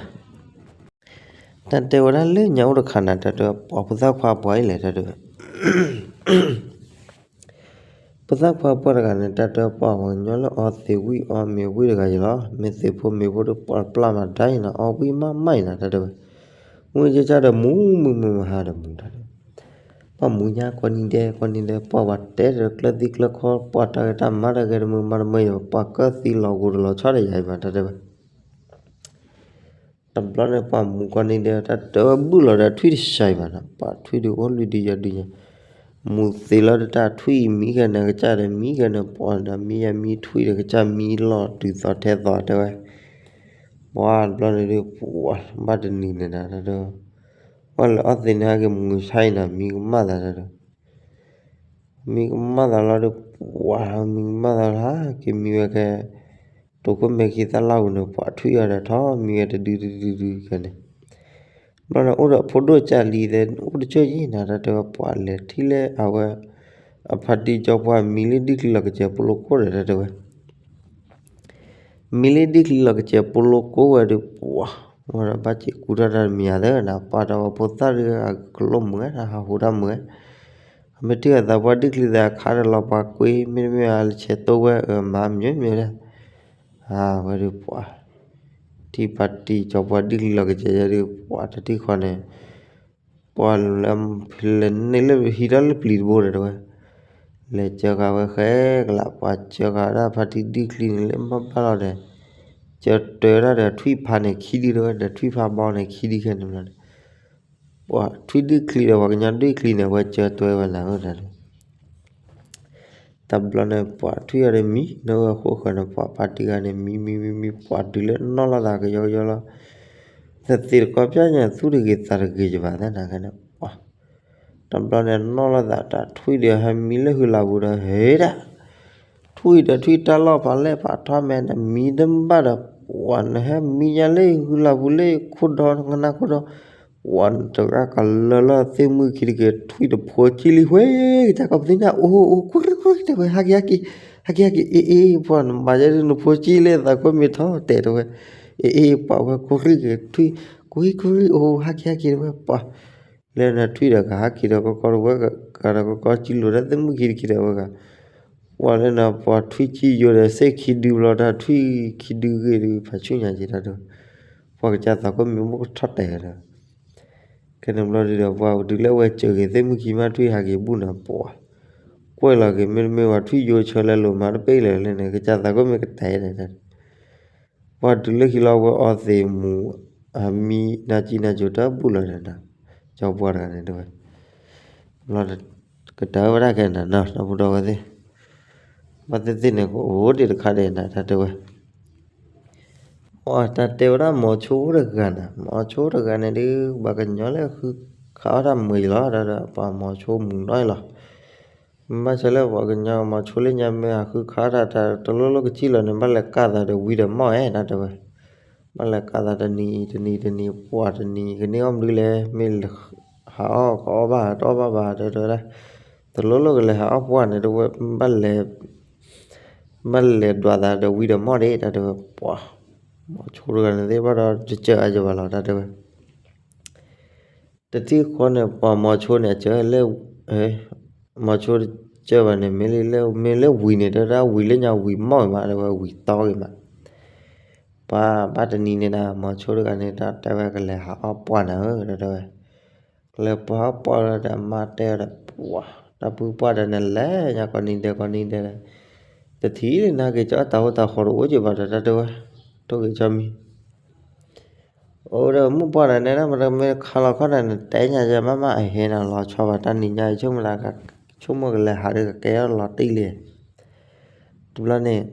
တၢ်တဲဝဲဒၣ်လၢညါအိၣ်တခါနၤ တၢ်တဲဝဲ ပှၤဖိသၣ်ခွါပှၤအံၤလဲၣ် တၢ်တဲဝဲ ဖိသၣ်ခွါပှၢ်တဂၤန့ၣ် တၢ်တဲပှၤပှၤကညီလၢအီသံးဝံၣ်အီမ့ၤဝံၣ်တဂၤအံၤလီၤ. မ့ၢ်သံးဖိမ့ၤဖိဒီး ပှၤပျၢ်မၤဒါအံၤနၤ အီဝံၣ်မးမးအံၤနၤ တၢ်တဲဝဲ, ဝံၣ်ကၢ်ကၢ်ဒီးမူမုၢ်မုၢ်မဟါဒီးမူ တၢ်တဲဝဲ, ပှၤမူညါကိးနံၤဒဲး ကိးနံၤဒဲး ပှၤဝဲတဲဒီးကျၢၢ်သံကျၢၢ်ခီ ပှၤတၢ်ဂ့ၤတၢ်မၤတဂ့ၤတမုာ်မၤတမုာ်အံၤ ပှၤကၢၢ်သံလီၤဂိၤတလီၤဆီဒီးယၤအံၤမး တၢ်တဲဝဲ တဘျီန့ၣ် ပှၤမူကိးနံၤဒဲး တၢ်တဲဝဲဘုၣ်လီၤဒီးထွံၣ်တဆှါအံၤဘၣ်နီၤ, ပှၤထွံၣ်ဒုးအိၣ်လွံၢ်ဒုယဲၢ်ဒုညါ, မူသံးလီၤဒီးတၢ်ထွံၣ်အံၤမံခဲန့ၣ် ကစၢ်ဒီးမံခဲန့ၣ် ပှၤဒီးမံယဲၢ်မံထွံၣ်ဒီးကစၢ်မံလီၤတုၤသီထဲသီတဲဝဲ, ပှၤတဘျီန့ၣ်ဒုး ပှၤဘၣ်တနံၤန့ၣ်နၤ တၢ်တဲဝဲ, ပှၤလဲၤအီသံးန့ၣ် ဟဲက့ၤမူဆါအံၤနၤ မံကမၣ်သးတၢ်တဲဝဲ မံကမၣ်သးလီၤဒီး ပှၤမံကမၣ်သးလီၤ ဟဲက့ၤမံဝဲခဲ တိာ်ခိၣ်မဲာ်ခံသၣ်လၣ်ပူၤန့ၣ် ပှၤထွံၣ်အီၤဒီးထီၣ်မံဝဲတဒုတဒုဒုခဲန့ၣ်, ဘျီန့ၣ် အိၣ်ဒီးဖိဒိၣ်ကၢ်လံသဲ အိၣ်တကၠိၢ်ယံၤနၤ တၢ်တဲဝဲ ပှၤလဲၤထံၣ်လၢအဝဲ အဖါတံၢ်ကၠီပှၢ်မံလၢဒံၣ်ချံလီၤကစဲးပူလိကိၣ်ဒီး တၢ်တဲဝဲ မံလၢဒံၣ်ချံလီၤကစဲးပူလိကိၣ်ဝဲဒီး ပှၤ ဝဲဒီးဘၣ်စံးကူထီၣ်တၢ်တမံၤဧါသၢနၤ ပှၤဒီးဝဲဖိသၣ်ဒုးအကလိၣ်မုာ်ဝဲ တၢ်ဟးဟူတၢ်မုာ်ဝဲ, မ့ၢ်ထံၣ်အသးပှၢ်ဒံၣ်ချံသဲးအခါဒီးလီၤပှၤကွ့ မ့တမ့ၢ်အလၢဆဲးတိၢ်ဝဲအမၤမံၤမံၤဒီး အဝဲဒီးပှၤ ထံၣ်ဖါတံၢ်ကၠီပှၢ်ဒံၣ်ချံလီၤကစဲးယဲဒီး ပှၤတထံၣ်ဃီန့ၣ် ပှၤလဲၤ လဲၤန့ၢ်လၢဟံးထီၣ်လၢပျံၤတဘိဒီးတဲဝဲ, လဲၤစၢဃာ်ဝဲဃဲကလး ပှၤစၢဃာ်ဒၣ်ဖါတံၢ်ဒံၣ်ချံန့ၣ်လၢဘၣ်ဘၣ်လီၤဒီး စၢတွဲဒၣ်ဒီးထွံၣ်ဖါန့ၣ်ခံဒုတဲဝဲ ဒီးထွံၣ်ဖါဘီန့ၣ်ခံဒုခဲန့ၣ်ဘျီန့ၣ် ပှၤထွံၣ်ဒံၣ်ချံဒီးပှၤကညီဒံၣ်ချံန့ၣ် အဝဲစၢတွဲဝဲလၢဝဲဒၣ်ဒီး တဘျီန့ၣ် ပှၤထွံၣ်အီၤဒီးမံ ဒီးဝဲဃိၣ်ဃၢၤန့ၣ် ပှၤဖါတံၢ်ဂၤန့ၣ် မံမံမံမံ ပှၤတုၤလၢနီၣ်လိာ်သးကယီကယီလီၤ, သသ့တကီၢ်ပျၢ်ညါ သူၣ်တဂ့ၤသးတဂ့ၤယဘၣ်သနာ်က့န့ၣ် ပှၤ တဘျီန့ၣ် နီၣ်လိာ်သးတၢ်ထွံၣ်ဒီးဟဲမံလၢဟုလၢပူၤဒီး ဟဲဒၣ် ထွံၣ်ဒီးထွံၣ်တၢ်လီၢ်ဖးလဲၢ်ဖးထီမဲာ်န့ၣ် မံတဘၣ်ဒီး ပှၤနဟဲမံယါလၢဟုလၢပူၤလၢခိၣ်ဒီ ကနၣ်ခိၣ်ဒီ ပှၤနတဂၤကလၢလီၤသ့ၣ်မုၢ်ခံတက့ၤ ထွံၣ်တဖိကံၢ်လံ ဝဲကစၢ်ကီးပသ့ၣ်ညါ အိၣ်အိၣ် ကွံၢ်ကွံၢ်ကွံၢ် တဲဝဲ ဟဲက့ၤဟဲက့ၤ ဟဲက့ၤဟဲက့ၤ အ့ၣ်အ့ၣ် ပှၤနမၤယဲဒ်နဖိကံၢ်လၢသးခိၣ်မ့ၢ်ထီၣ်တဲတဲဝဲ အ့ၣ်အ့ၣ် ပှၤဝဲကွံၢ်ကွံၢ်က့ၤထွံၣ် ကွံၢ်ကွံၢ် အိၣ် ဟဲက့ၤဟဲက့ၤ တဲဝဲ ပှၤ လၢနထွံၣ်ဒီးကဟးက့ၤဒီးကီကီဒီးဝဲဂၤဒီးကီကီစံလိၤဒီးသ့ၣ်မုၢ်ခံတက့ၤဒီးဝဲဂၤ ပှၤလၢနပှၤထွံၣ်ကံၢ်ယိာ်ဒီးစ့ၢ်ခံဒုဘျီတၢ်ထွံၣ်ခံဒုဂ့ၤဒုး ဖးဆူညါက့ၤတၢ်တဲဝဲ ပှၤကစၢ်သးခိၣ်မ့ၢ်မိၣ်ကထီၣ်တဲာ်ဒီး ခဲန့ၣ်ဘျီဒုးဒီး ပှၤဒုးလၢဝဲစၢၤက့ၤသ့ၣ်မုၢ်ခံမးထွံၣ်ဟးက့ၤဘူၣ်နၤပှၤ ကွဲၢ်လီၤက့ၤ မ့တမ့ၢ်ပှၤထွံၣ်ယိာ်ဆၢလဲၤလိာ်မးတပ့ၢ်လၢာ်လၢန့ၣ် ကစၢ်သးခိၣ်မ့ၢ်ကတဲာ်န့ၣ် ပှၤဒုးလၢခံလီၤဝဲအီသံးမူ အမံနၤကံနၤကိၤတၢ်ဘူၣ်လီၤဒီးနၤ ကၠီပှၢ်တဂၤန့ၣ်တဲဝဲ ဘျီ ကတၢၢ်ဝဲဒၣ်ခဲနၤနီၤ ဒီပုၢ်ဒီဝဲၢ်သ့ၣ် ဘၣ်သ့ၣ်သ့ၣ်န့ၣ် ကအိၣ်ဒံးတခါဒံးနၤ တၢ်တဲဝဲ တၢ်တဲဝဲဒၣ်မိၤဆိတဂၤနၤ မိၤဆိတဂၤန့ၣ်ဒုး ပှၤကညီလၢဃုခးအီၣ်တၢ်မုာ်အံၤလီၤ ဒီးပှၤမိၤဆိမုာ်နီၢ်အံၤလီၤ မ့ၢ်ဘၣ်ဆၢလၢပှၤကညီမိၤဆိလၢညါမ့ၢ်ဟးဃုခးတၢ်တလိၣ်လိၣ်ကစံၣ်လီၤန့ၣ် ဘၣ်လဲၤကၢ်သးဒီးဝံၤဒီးမီၢ်အဲ တၢ်တဲဝဲ ဘၣ်လဲၤကၢ်သးတနံၤတနံၤတနံၤ ပှၤတနံၤကန့ၢ်အီၣ်မနုၤလဲၣ် မ့ၢ်ဟးအီၣ်ကအီၣ်ဘၣ်တအီၣ်ဘၣ်ဘၣ် တၢ်တဲဝဲဒၣ် တလိၣ်လိၣ်ကလဲၤဟးအီၣ်ပှၢ်န့ၣ် တဝဲ ဘၣ်လဲၤဒွးသးဒီးဝံၤဒီးမီၢ်ဒံး တၢ်တဲဝဲ ပှၤ မိၤဆိတဂၤန့ၣ်သ့ၣ်ဘၣ်ဒီးတစၢၤအါယဘၣ်လီၤ တၢ်တဲဝဲ တထံၣ်ဃီန့ၣ် ပှၤမိၤဆိန့ၣ် အစၢၤလၢ မိၤဆိတစၢၤဘၣ်န့ၣ် မ့ၢ်လၢ မ့ၢ်လၢဝံၤန့ၣ် တၢ်ဝံၤလၢညါဝံၤမီၢ်ဂ့ၤမး တၢ်ဝဲဝံၤတီဂ့ၤမး ပှၤဘၣ်တနံၤန့ၣ်ဒီး မိၤဆိတဂၤန့ၣ် တၢ်တဲဝဲကလဲၤဟးအီၣ်ပှၢ်နၤဧၢ တၢ်တဲဝဲ ကလဲၤပှၢ်ပှၢ်လီၤဒီးအမါတဲဝဲဒီး ပှၤ တၢ်ပုၢ်ပှၢ်ဒီးန့ၣ်လဲၤညါကိးနံၤဒဲးကိးနံၤဒဲးဒီး တထံၣ်လၢနၤက့ၤကၠီတၢ်အိၣ်တၢ်ဃီတအိၣ်က့ၤဘၣ်ဒီး တၢ်တဲဝဲ ထိၣ်ဂ့ၤကၠီမံၤ အိၣ်ဒီးမုၢ်ပှၢ်ဒီးနဲဒၣ် မ့ၢ်တမ့ၢ်ခါလီၤခီၣ်ဒီး နတဲညါယဲမးမး အဟဲနၤလီၤဆီဘၣ် တၢ်နံၤညါဆိကမိၣ်လၢ ဆိကမိၣ်ကလဲၤဟးဒီးကကဲထီၣ်လီၤတံၢ်လံ တဘျီန့ၣ်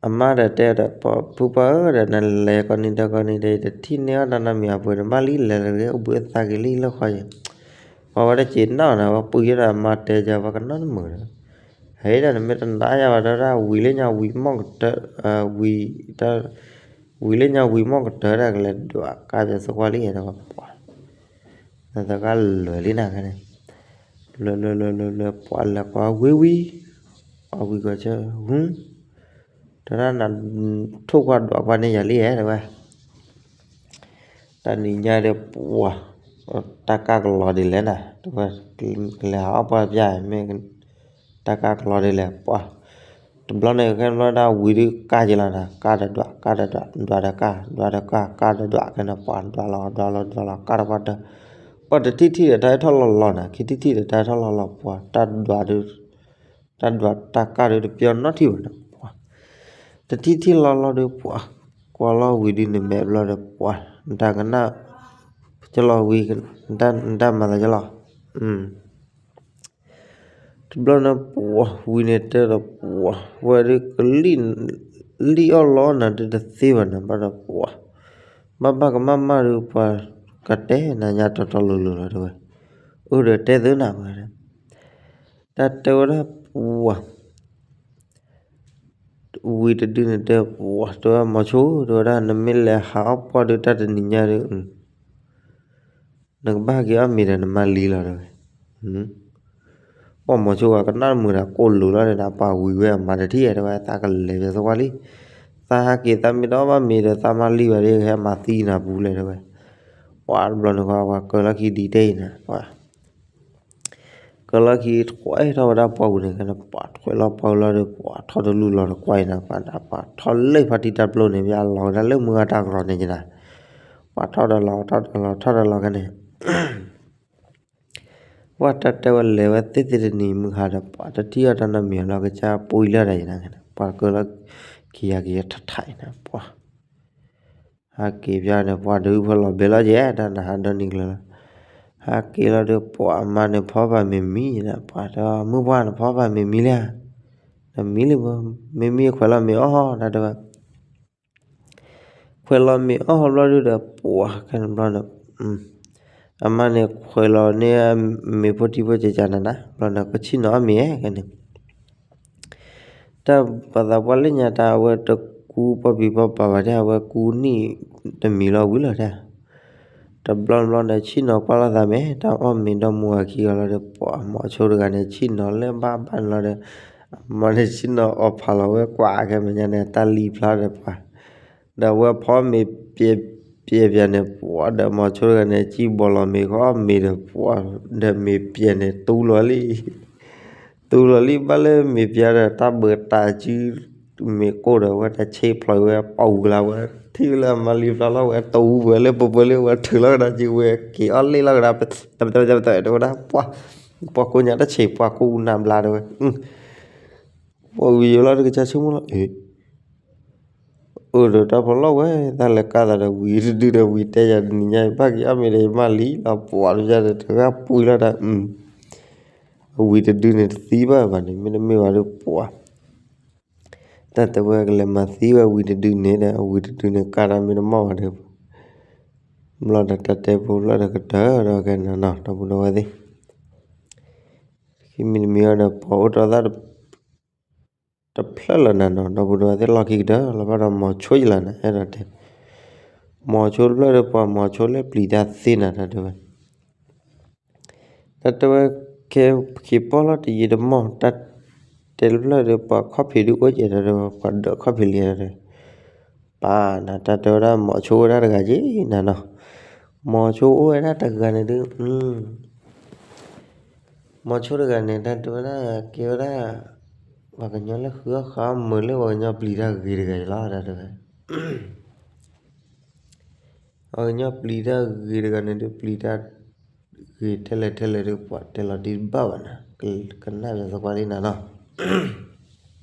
အမါဒီးတဲဒီး ပှၤပုၢ်ပှၢ်ဧၢဒီး နလဲၤကိးနံၤဒီးကိးနံၤဒီး တထံၣ်န့ၢ်အီၣ်တၢ်နီတမံၤအပှဲၤန့ၣ် ဘၣ်လံ လဲၤလၢဂ့ၤအိၣ်ဘှံးအသးက့ၤလံလၢဃီယဲၢ် ပှၤဝဲဒၣ်စံးနီၣ်နၤ ပှၤပုၢ်ယဲၢ်ဒီးအမါတဲယၤ ပှၤကနီတမုာ်ဒီး ဟဲဒၣ်နမ့ၢ်တနာ်ယၤဘၣ်ဒီး ဝံၤလၢညါဝံၤမီၢ်ကတၢၢ် ဝံၤ ဝံၤလၢညါဝံၤမီၢ်ကတၢၢ်ဒၣ်ကလဲၤဒွးကါပသကွၢ်လံဒီးပှၤ နသကၢ်လွဲၤလံနၤန့ၣ် လၢလၢလၢလၢလၢ ပှၤလဲၤကွၢ်ဝံၤဝံၤ, အဝံၤကီးဆၢ ဟူ, တဒၣ်နၤ ထိၣ်ကွၢ်ဒွးကွၢ်န့ၢ်ယၤလံဧါ တဲဝဲ, တၢ်နံၤညါဒီးပှၤ, တၢ်ကၢ်ကလီဒ်လဲၣ်နၤ တဲဝဲ, ကလဲၤဟးအီၣ်ပှၢ်ပျၢ် မ့ၢ်တၢ်ကၢ်ကလီဒ်လဲၣ် ပှၤ, တဘျီန့ၣ် ခဲဘျီဒၣ်ဝံၤဒုးကၢ်က့ၤလီၤနၤ ကၢ်ဒီးဒွး ကၢ်ဒီးဒွး ဒွးဒီးကၢ် ဒွးဒီးကၢ် ကၢ်ဒီးဒွး ခဲန့ၣ် ပှၤဒွးလီၤ ဒွးလီၤ ဒွးလီၤ ကၢ်ဒီးပှၤဒီး, ပှၤတထံၣ်ထံၣ်ဒီးတၢ်ဟဲထီၣ်လီၤလီၤနၤ ခံထံၣ်ထံၣ်ဒီးတၢ်ဟဲထီၣ်လီၤလီၤ ပှၤတၢ်ဒွးဒုး တၢ်ဒွးတၢ်ကၢ်ဒုးတပျီနီတထံၣ်ဘၣ်နၤ ပှၤ, တထံၣ်ထံၣ်လီၤလီၤဒုးပှၤ, ကွၢ်လီၤဝံၤဒုးနမဲာ်ဘျီဒီးပှၤ, နတၢ်ကနၣ်, ကလီၤဝံၤ, နတၢ်မၤသးကလီၤ, တဘျီန့ၣ်ပှၤ ဝံၤန့ၣ်တဲဒီးပှၤ ဝဲဒုးကလံၣ်, လံၣ်အီၣ်လီနၤဒုးတသ့ဘၣ်နၤ ဘၣ်ဒီးပှၤ, ဘၣ်ဘၣ်ကမၣ်မၣ်ဒုးပှၤ, ကတဲနၤညါတီတီလိၤလိၤလီၤတဲဝဲ, အိၣ်ဒီးတဲသုနၤဝဲ, တၢ်တဲဝဲဒၣ်ပှၤ ဝံၤတဒုန့ၣ်တဲပှၤ တဲဝဲမီၤဆိ တဲဝဲဒၣ် နမ့ၢ်လဲၤဟးအီၣ်ပှၢ်ဒုးတၢ်တနံၤညါဒီး, နကဘၣ်ဟဲက့ၤအီၣ်မ့ၤဒီးနမါလံလီၤတဲဝဲ, ပှၤမီၤဆိဂၤကနၣ်တမုာ်ဒီးကိၣ်လိၤလီၤဒီး ပှၤဝံၤဝဲအမါတထံၣ်တဲဝဲ သးကလဲၤယသကွၢ်လံ, သးဟးက့ၤသးမ့ၢ်တအီၣ်ဘၣ်မ့ၤဒီးသးမါလံဘၣ်ဒီး ဟဲမၤသံနၤပူၤလဲၣ်တဲဝဲ, ပှၤတဘျီန့ၣ် ပှၤကၢလီၢ်ခံဒံးတဲအံၤနၤ ပှၤ ကၢလီၢ်ခံထွဲထီၣ်ဝဲဒၣ်ပှၢ်ပူၤန့ၣ် ကဲန့ၣ် ပှၤထွဲလီၤပှၢ်ပူၤလီၤဒီး ပှၤထီၣ်တလူၢ်လီၤတကွၢ်အံၤနၤ ပှၤဒၣ်ပှၤထီၣ်လၢဖါတံၢ်တၢ်ပျိန့ၣ် ပှၤလီၤဝဲဒၣ်လၢမုၢ်ဂၤတၢ်ကရီန့ၣ်ကနၤ, ပှၤထီၣ်ဒီးလီၤ ထီၣ်ဒီးလီၤ ထီၣ်ဒီးလီၤကဲန့ၣ် ပှၤတၢ်တဲဝဲလဲၤဝဲသ့ၣ်သ့ၣ်တနံၤမုၢ်ဟါဒီး ပှၤတထံၣ်အီၣ်တၢ်နီတမံၤလီၤ ကစၢ်ပူၤလၢတၢ်ယနၤ ပှၤကၢလီၢ်ခံယၤက့ၤထးထးအံၤနၤ ပှၤ ဟးက့ၤပၠးန့ၣ် ပှၤဒုးဖဲလီၤဘဲလီၤကဲ တၢ်နဟးဒီနံၤကျၢၤလီၤ, ဟးက့ၤလီၤဒီး ပှၤအမါန့ၣ်ဖီပာ်မ့ၤမံနၤ ပှၤတဲ မုၢ်ပှၢ်နဖီပာ်မ့ၤမံလံဧါ, နမံလံ, မ့မံခွဲးလီၤမ့ၤအီၣ်ဟီ တၢ်တဲဝဲ ခွဲးလီၤမ့ၤအီၣ်ဟီဘျီဒုးဒီး ပှၤခဲန့ၣ်ဘျီန့ၣ် အမါန့ၣ်ခွဲးလီၤန့ၢ်မ့ၤဖိထံဖိကကနၤနၤ ဘျီန့ၣ် ကဆံၣ်နီၤအီၣ်မ့ၤခဲန့ၣ် တၢ်ပှၤသးပှၢ်လၢညါတၢ် အဝဲတကူပီၢ်ပံၤပီၢ်ပၤဘၣ်ဒၣ် အဝဲကူနံၣ်တမံၤလီၤဝံၤလီၤတၢ်, တဘျီဘျီန့ၣ် ဆံၣ်နီၤကွၢ်လိာ်သးမဲာ် တၢ်အီၣ်မ့ၤဒီမါဝၤခံဂၤလီၤဒီး ပှၤမီၤဆိတဂၤန့ၣ် ဆံၣ်နီၤလၢဘၣ်ဘၣ်န့ၣ်လီၤဒီး အမါန့ၣ်ဆံၣ်နီၤအီၣ်ဖးလီၤဝဲကွၢ်ခဲမဲာ်ညါန့ၣ် တၢ်လံၤဖျါဒီးပှၤ ဒီးအဝဲဖီမ့ၤပျဲးပျဲးပျဲးန့ၣ် ပှၤဒီးမီၤဆိတဂၤန့ၣ် စံၣ်ဘီလီၤမ့ၤဃီအီၣ်မ့ၤဒီး ပှၤဒီးမ့ၤပျဲးန့ၣ် တူလီၤလံ တူလီၤလံ ဘၣ်လၢမ့ၤပျဲးဒီး တၢ်ဘၢတၢ်စု မ့ၤကိၢ်ဒီး ဝဲတၢ်ဆ့ဖျိးဝဲပှၤဝံၤလၢဝဲ ထံၣ်ဝဲလၢအမါလံၤဖျါလီၤဝဲ တူဝဲလၢပှဲၤပှဲၤလၢဝဲထုးလီၤကဒါက့ၤဝဲ က့ၤအီၣ်လ့ၣ်လီၤကဒါ တဝဲဒၣ် ပှၤ ပှၤကိးညါတၢ်ဆံး ပှၤကိးအူနၤဘျါတဲဝဲ ပှၤဝံၤယိၤလီၤတကစၢ်ဆိကမိၣ်လီၤ အ့ အိၣ်ဒီးတၢ်ဖီလီၢ်ဝဲ တၢ်လဲၤကၢ်သးဒီးဝံၤတဒုဒီးဝံၤတဲယၤတနံၤညါ ဘၣ်က့ၤအီၣ်မ့ၤဒီးယမါလံလီၤ ပှၤတကစၢ်ဒီးတဂၤပှံၤလီၤတၢ် အဝံၤတဒုန့ၣ်တသံဘၣ်ဘၣ်န့ၣ် မ့တမ့ၢ်ဘၣ်ဒီးပှၤ တၢ်တဲဝဲကလဲၤမၤသံဝဲဝံၤတဒုန့ၣ်ဒီး အဝံၤတဒုန့ၣ်ကၢ်တၢ်မ့ၢ်တမီၢ်ဘၣ်ဒီး ဘျီဒီးတၢ်တဲဖိလၢဒီးကတၢၢ်ဒီးကဲနၤနီၤ ဒီပုၢ်ဒီဝဲၢ်သ့ၣ် ခံမံၤတမံၤအံၤဒီး ပှၤအိၣ်တီသၣ် တဖျၢၣ်လၢၤနၤနီၤ ဒီပုၢ်ဒီဝဲၢ်သ့ၣ်လီၢ်ခံကတၢၢ်လီၤဘၣ်ဒီး မီၤဆိယလီၤနၤ အဲၣ်ဒိးတဲ မီၤဆိတဖျၢၣ်ဒီး ပှၤမီၤဆိလၢပျံၤတၢ်သ့နၤ တၢ်တဲဝဲ တၢ်တဲဝဲ ကဲ ခံပီၢ်လီၤတယံာ်တမီၢ် တၢ်တဲတဖျၢၣ်ဒီး ပှၤခီၣ်ဖံးဒုးအိၣ်ကဲ တၢ်တဲဝဲ ပှၤဒၢးခီၣ်ဖံးလံ တၢ်တဲ ပၢ်နၤ တၢ်တဲဝဲဒၣ် မီၤဆိဝဲဒၣ်တဂၤက့နၤနီၤ မီၤဆိအိၣ်ဝဲဒၣ်တဂၤန့ၣ်ဒုး မီၤဆိတဂၤန့ၣ် တၢ်တဲဝဲဒၣ် ကဲဝဲဒၣ် ပှၤကညီလၢဃုအီၣ်ဃုအီမုာ်လၢပှၤကညီပျံၤတၢ်ဂ့ၤတဂၤအံၤလီၤ တၢ်တဲဝဲ ပှၤကညီပျံၤတၢ်ဂ့ၤတဂၤန့ၣ်ဒုး ပျံၤတၢ်ဂ့ၤထဲလဲၣ်ထဲလဲၣ်ဒုး ပှၤတဲလီၤတံၢ်တဘၣ်ဘၣ်နၤ ကနၣ်ပသကွၢ်လံနၤနီၤ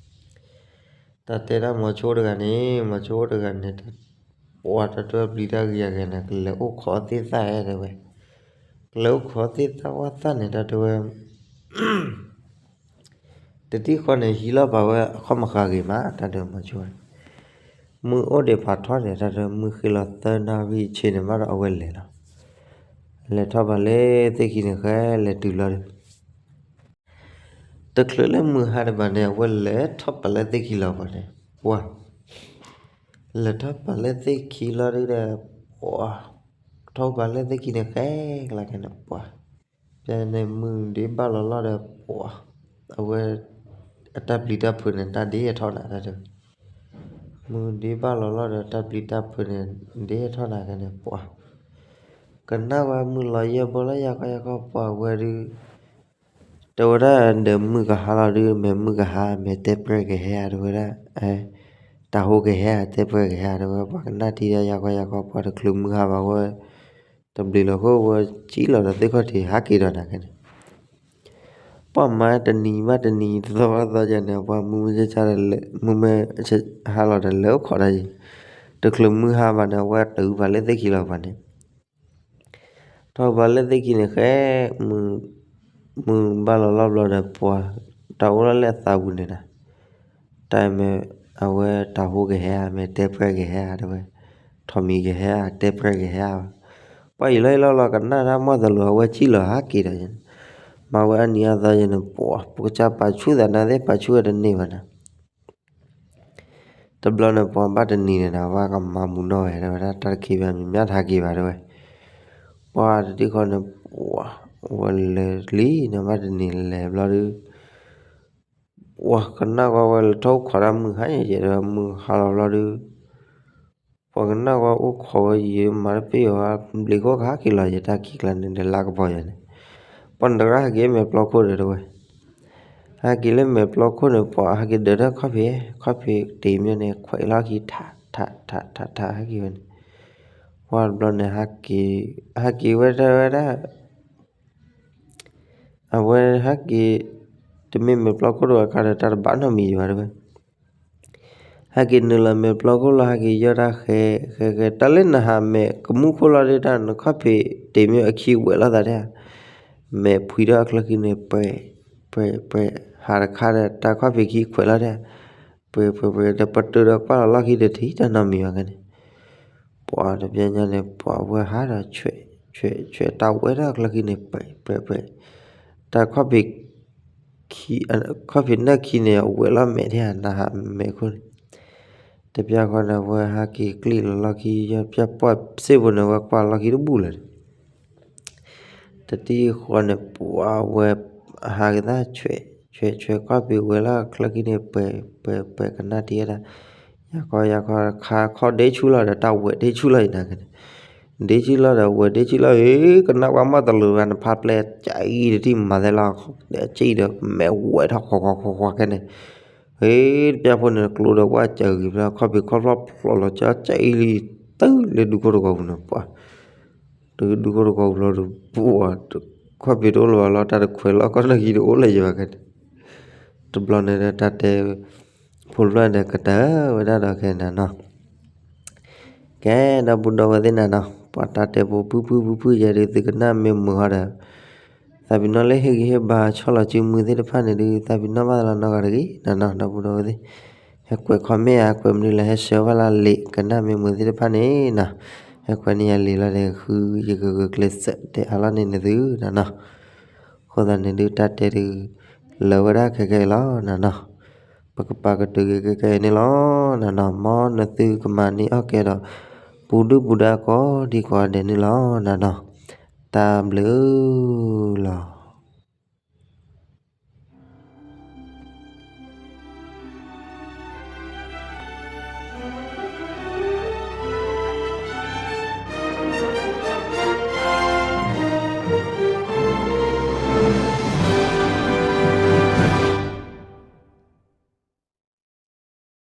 တၢ်တဲဒၣ်မီၤဆိတဂၤန့ၣ် မီၤဆိအိၣ်တဂၤန့ၣ် ပှၤတၢ်တဲဝဲပျံၤတၢ်ဂ့ၤယၤဂ့ၤန့ၣ် ကလဲၤအိၣ်ခိးသ့ၣ်သၣ်တဲဝဲ ကလဲၤအိၣ်ခိးသ့ၣ်သၣ်ဝၣ်သၣ်န့ၣ် တၢ်တဲဝဲ တထံၣ်ဃီန့ၣ် ဟံးလီၤပာ်ဝဲအခီၣ်မဃါဂ့ၤမး တၢ်တဲမီၤဆိ မုၢ်အိၣ်ဒံးဖးထီန့ၣ် တၢ်တဲမုၢ်ဃ့လီၤသၢနၣ်ရံၣ် ဆ့န့ၣ်ဘၣ်ဒီးအဝဲလဲၤလီၤ လဲၤထီၣ်ပာ်လၢသ့ၣ်ခံန့ၣ် ဃဲလဲၤတုၤလီၤဒီး တချုးလၢမုၢ်ဟါတဘၣ်န့ၣ် အဝဲလဲၤထီၣ်ပာ်လၢသ့ၣ်ခံလီၤပှၤန့ၣ် ပှၤ လဲၤထီၣ်ပာ်လၢသ့ၣ်ခံလီၤဒုးဒီး ပှၤ ထီၣ်ပာ်လၢသ့ၣ်ခံန့ၣ် ဃဲကလါကဲန့ၣ် ပှၤ ဖဲန့ၣ်မုၢ်ဒ့ဘၣ်လီၤလီၤဒီး ပှၤ အဝဲ အတၢ်ပျံၤတၢ်ဖုးန့ၣ် တၢ်ဒ်အထီၣ်နၤတၢ်တဂ့ၤ. မုၢ်ဒ့ဘၣ်လီၤလီၤဒီးတၢ်ပျံၤတၢ်ဖုးန့ၣ် ဒ်အထီၣ်နၤကဲန့ၣ် ပှၤ ကနၣ်ဝဲမုၢ်လီၤယဲၢ်ဘိလၢယၤခီယၤခီ ပှၤဝဲဒုး တဲဝဲဒၣ်ဒီးမုၢ်ကဟါလီၤဒုး မ့ၢ်မုၢ်ကဟါ မ့ၢ်တဲပှဲၤကဟဲဧါ တဲဝဲဒၣ် တၢ်ဟိကဟဲဧါ တဲပှဲၤကဟဲဧါ တဲဝဲ ပှၤကနၣ်ထံဒီးယၤခီယၤခီ ပှၤတချုးမုၢ်ဟါဘၣ်ဝဲ တဘျီလီၤခိၣ်ဝဲ ကံလီၤဒီးသ့ၣ်ခီၣ်ထံးဟးက့ၤဒီးနၤကဲန့ၣ် ပှၤမၤတနံၤဘၣ်တနံၤ တသီဘၣ်တသီယဲန့ၣ် ပှၤမုၢ်မ့ၢ်ဆါ မုၢ်မ့ၢ်ဟါလီၤဒီးလဲၤအိၣ်ခိးတၢ်ယဲ တချုးမုၢ်ဟါဘၣ်န့ၣ် အဝဲတုၤပှၤလၢသ့ၣ်ခံလီၤပှၤန့ၣ် ထီၣ်ပှၤလၢသ့ၣ်ခံန့ၣ်ဃဲ မုၢ်ဘၣ်လီၤလီၤဘျီဒီးပှၤ တၢ်အိၣ်လီၤလၢအသးပူၤန့ၣ်ဒီး တၢ်မ့ၢ် အဝဲတၢ်ဟိကဟဲဧါ မ့ၢ်တဲပှဲၤကဟဲဧါ တဲဝဲ ထိးမံၤကဟဲဧါ တဲပှဲၤကဟဲဧါ ပှၤအံၤလီၤအံၤလီၤလီၤ ကနၣ်တၢ်မီၢ်တလူၤအဝဲကံလီၤဟးက့ၤဒီးယဲန့ၣ် မၤဝဲအနံၤအသီယဲန့ၣ် ပှၤ ပကစၢ်ပာ်ဆူၣ်သးနါသ့ၣ် ပာ်ဆူၣ်ဝဲတန့ၢ်ဘၣ်န့ၣ် တဘျီန့ၣ် ပှၤဘၣ်တနံၤန့ၣ်ဒီး ပှၤကမၤမူနီၢ်ဝဲ တဲဝဲဒၣ် တၢ်တခံးဘၣ် မ့ၢ်မ့ၢ်တဟးက့ၤဘၣ် တဲဝဲ ပှၤတထံၣ်ဃီန့ၣ် ပှၤ ဝဲလဲၤလံန့ၣ် ဘၣ်တနံၤလဲၤဘျီဒုး ပှၤကနၣ်ဝဲ ဝဲလဲၤထီၣ်အိၣ်ခိးတၢ်မုၢ်ဟါယဲဒီး မုၢ်ဟါလီၤဘျီဒုး ပှၤကနၣ်ဝဲအိၣ်ခိးဝဲယံာ်မၤတပ့ၢ်အီၤ ဘျံးခိၣ်ကဟးက့ၤလီၤယဲ တၢ်ခံးကျါန့ၣ်ဒီး လါကပီၤယဲန့ၣ် ပှၤန့ၣ်တဂၤဟဲက့ၤမဲာ်ပျီခိၣ်ဒီးတဲဝဲ ဟဲက့ၤလၢမဲာ်ပျီခိၣ်န့ၣ် ပှၤဟဲက့ၤဒၢးတၢ်ခီၣ်ဖံး ခီၣ်ဖံးတ့ၢ်မ့ၢ်န့ၣ် ခွဲးလီၤခံ ထး ထး ထး ထး ထး ဟဲက့ၤဝဲန့ၣ် ပှၤတဘျီန့ၣ် ဟဲက့ၤဝဲတဲဝဲဒၣ် အဝဲဟဲက့ၤ တမ့ၢ်မဲာ်ပျီခိၣ်တဂၤခါဒီး တၢ်တဘၣ်နီတမံၤဘၣ်တဲဝဲ ဟဲက့ၤနုာ်လီၤမဲာ်ပျီခိၣ်လီၤ ဟဲက့ၤယီၢ်တၢ်ဃဲ ဃဲ ဃဲ တၢ်လၢနဟးမဲာ်ကမူခိၣ်လီၤဒုး တၢ်နခီၣ်ဖံးတ့ၢ်မ့ၢ်အခံဝဲးလိာ်သးတဲ မဲာ်ဖှံထီၣ်အချၢခံန့ၣ် ပှဲၤ ပှဲၤ ပှဲၤ ဟးတခါဒီး တၢ်ခီၣ်ဖံးခံခွဲးလီၤတဲ ပှဲၤ ပှဲၤ ပှဲၤ ဒီးပတုာ်ဒီးကွၢ်လီၤလီၢ်ခံဒီး တဟံးတၢ်နီတမံၤဘၣ်ကဲန့ၣ် ပှၤတပျဲညါန့ၣ် ပှၤဝဲဟးဒီး ဆွဲး ဆွဲး ဆွဲး တၢ်ဝဲဒၣ်ချၢခံန့ၣ် ပှဲၤ ပှဲၤ ပှဲၤ တၢ်ခီၣ်ဖံး ခီၣ်ဖံးနၢၣ်ခံန့ၣ် အဝဲးလီၤမဲာ်ထဲ နဟးမဲာ်ခိၣ်န့ၣ် တပျဲဃီန့ၣ် အဝဲဟးက့ၤကျံၣ်လီၤလီၢ်ခံ ယီၢ်တပျဲပှၢ်စ့ၢ်ဖိန့ၣ် အဝဲကွၢ်လီၢ်ခံတဘူၣ်လၢၤန့ၣ် တထံၣ်ဃီန့ၣ် ပှၤဝဲ ဟးက့ၤသး ဆွဲး ဆွဲး ဆွဲး ခီၣ်ဖံးဝဲးလီၤချၢခံန့ၣ် ပှဲၤ ပှဲၤ ပှဲၤ ကနၣ်ထံဝဲဒၣ် ယၤခီ ယၤခီ ခါခီၣ်ဒ့ဆူၣ်လီၤဒီး တၢ်ဝဲးဒ့ဆူၣ်လီၤအံၤနၤကဲန့ၣ် ဒ့ဆူၣ်လီၤဒီး ဝဲးဒ့ဆူၣ်လီၤ ဟ့ၣ် ကနၣ်ဝဲမီၢ်တလူၤဘၣ် နဖးပျဲကၠံတထံၣ်မၤသဲလီၤ ကၠံဒီး မဲာ်ဝဲးထီၣ်ခွးခွးခွးခွးခဲန့ၣ် ဟ့ၣ် တပျဲဖိန့ၣ် ကျိဒီးဝဲကၠံဂ့ၤဖျါ ခီၣ်ဖံးခီၣ်ဖျီၣ်ဖျိးလီၤ ကၠံလံ တုၤလၢဒူခိၣ်တဂီၤပူၤန့ၣ် ပှၤ တုၤဒူခိၣ်တဂီၤပူၤလီၤဒီး ပှၤ ခီၣ်ဖံးတအိၣ်လၢၤဘၣ်လီၤ တၢ်တခွဲးလီၤ ကီၢ်နၢ်ကံတအိၣ်လၢၤယဘၣ်ခဲန့ၣ် တဘျီန့ၣ်ဒီး တၢ်တဲ ဖိတဖျၢၣ်ဒီးကတၢၢ်ဝဲဒၣ်ဒီးခဲနၤနီၤ ကဲ ဒီပုၢ်ဒီဝဲၢ်သ့ၣ်နၤနီၤ ပှၤတၢ်တဲဖိဖုၣ်ဖုၣ်ဖုၣ်ဖုၣ်ယဲဒုး သုကနၣ်မ့ၢ်မုာ်ဟီဒီး သးပ့ၤနီၣ်လၢဟ့ၣ်ဂံၢ်ဟ့ၣ်ဘါဆီၣ်လီၤစုမုၢ်သ့ၣ်တဖၣ်န့ၣ်ဒုး သးပ့ၤနီၣ်ဘၣ်သးလီၤနီတဂၤတဂ့ၤနၤနီၤ ဒီပုၢ်ဒီဝဲၢ်သ့ၣ် ဟဲကွဲး comment ဧါ ကွဲးမနုၤလဲၣ် ဟဲ share ဘၣ်လၢလံာ် ကနၣ်မ့ၢ်မုာ်သ့ၣ်တဖၣ်န့ၣ်နီၤ ဟဲကွဲးန့ၢ်ယၤလံာ်လီၤဒီး ဃုယကဂုာ်ကျဲးစၢးတဲအါလီၤန့ၢ်နသုနီၤနီၤ အဃိသတးန့ၣ်ဒုး တၢ်တဲဒုး လၢာ်ဝဲဒၣ်ခဲကနံၣ်အံၤလီၤနၤနီၤ ပကပာ်ကတုၤက့ၤခဲကနံၣ်အံၤန့ၣ်လီၤနၤနီၤ မ်နသုကမၤန့ၢ်အီၣ်ကဲဒီး ပူၤဒုၣ်ပူၤဒါကိးဒံကိးဂၤဒဲးန့ၣ်လီၤနၤနီၤ တၢ်ဘျုးလီၤ.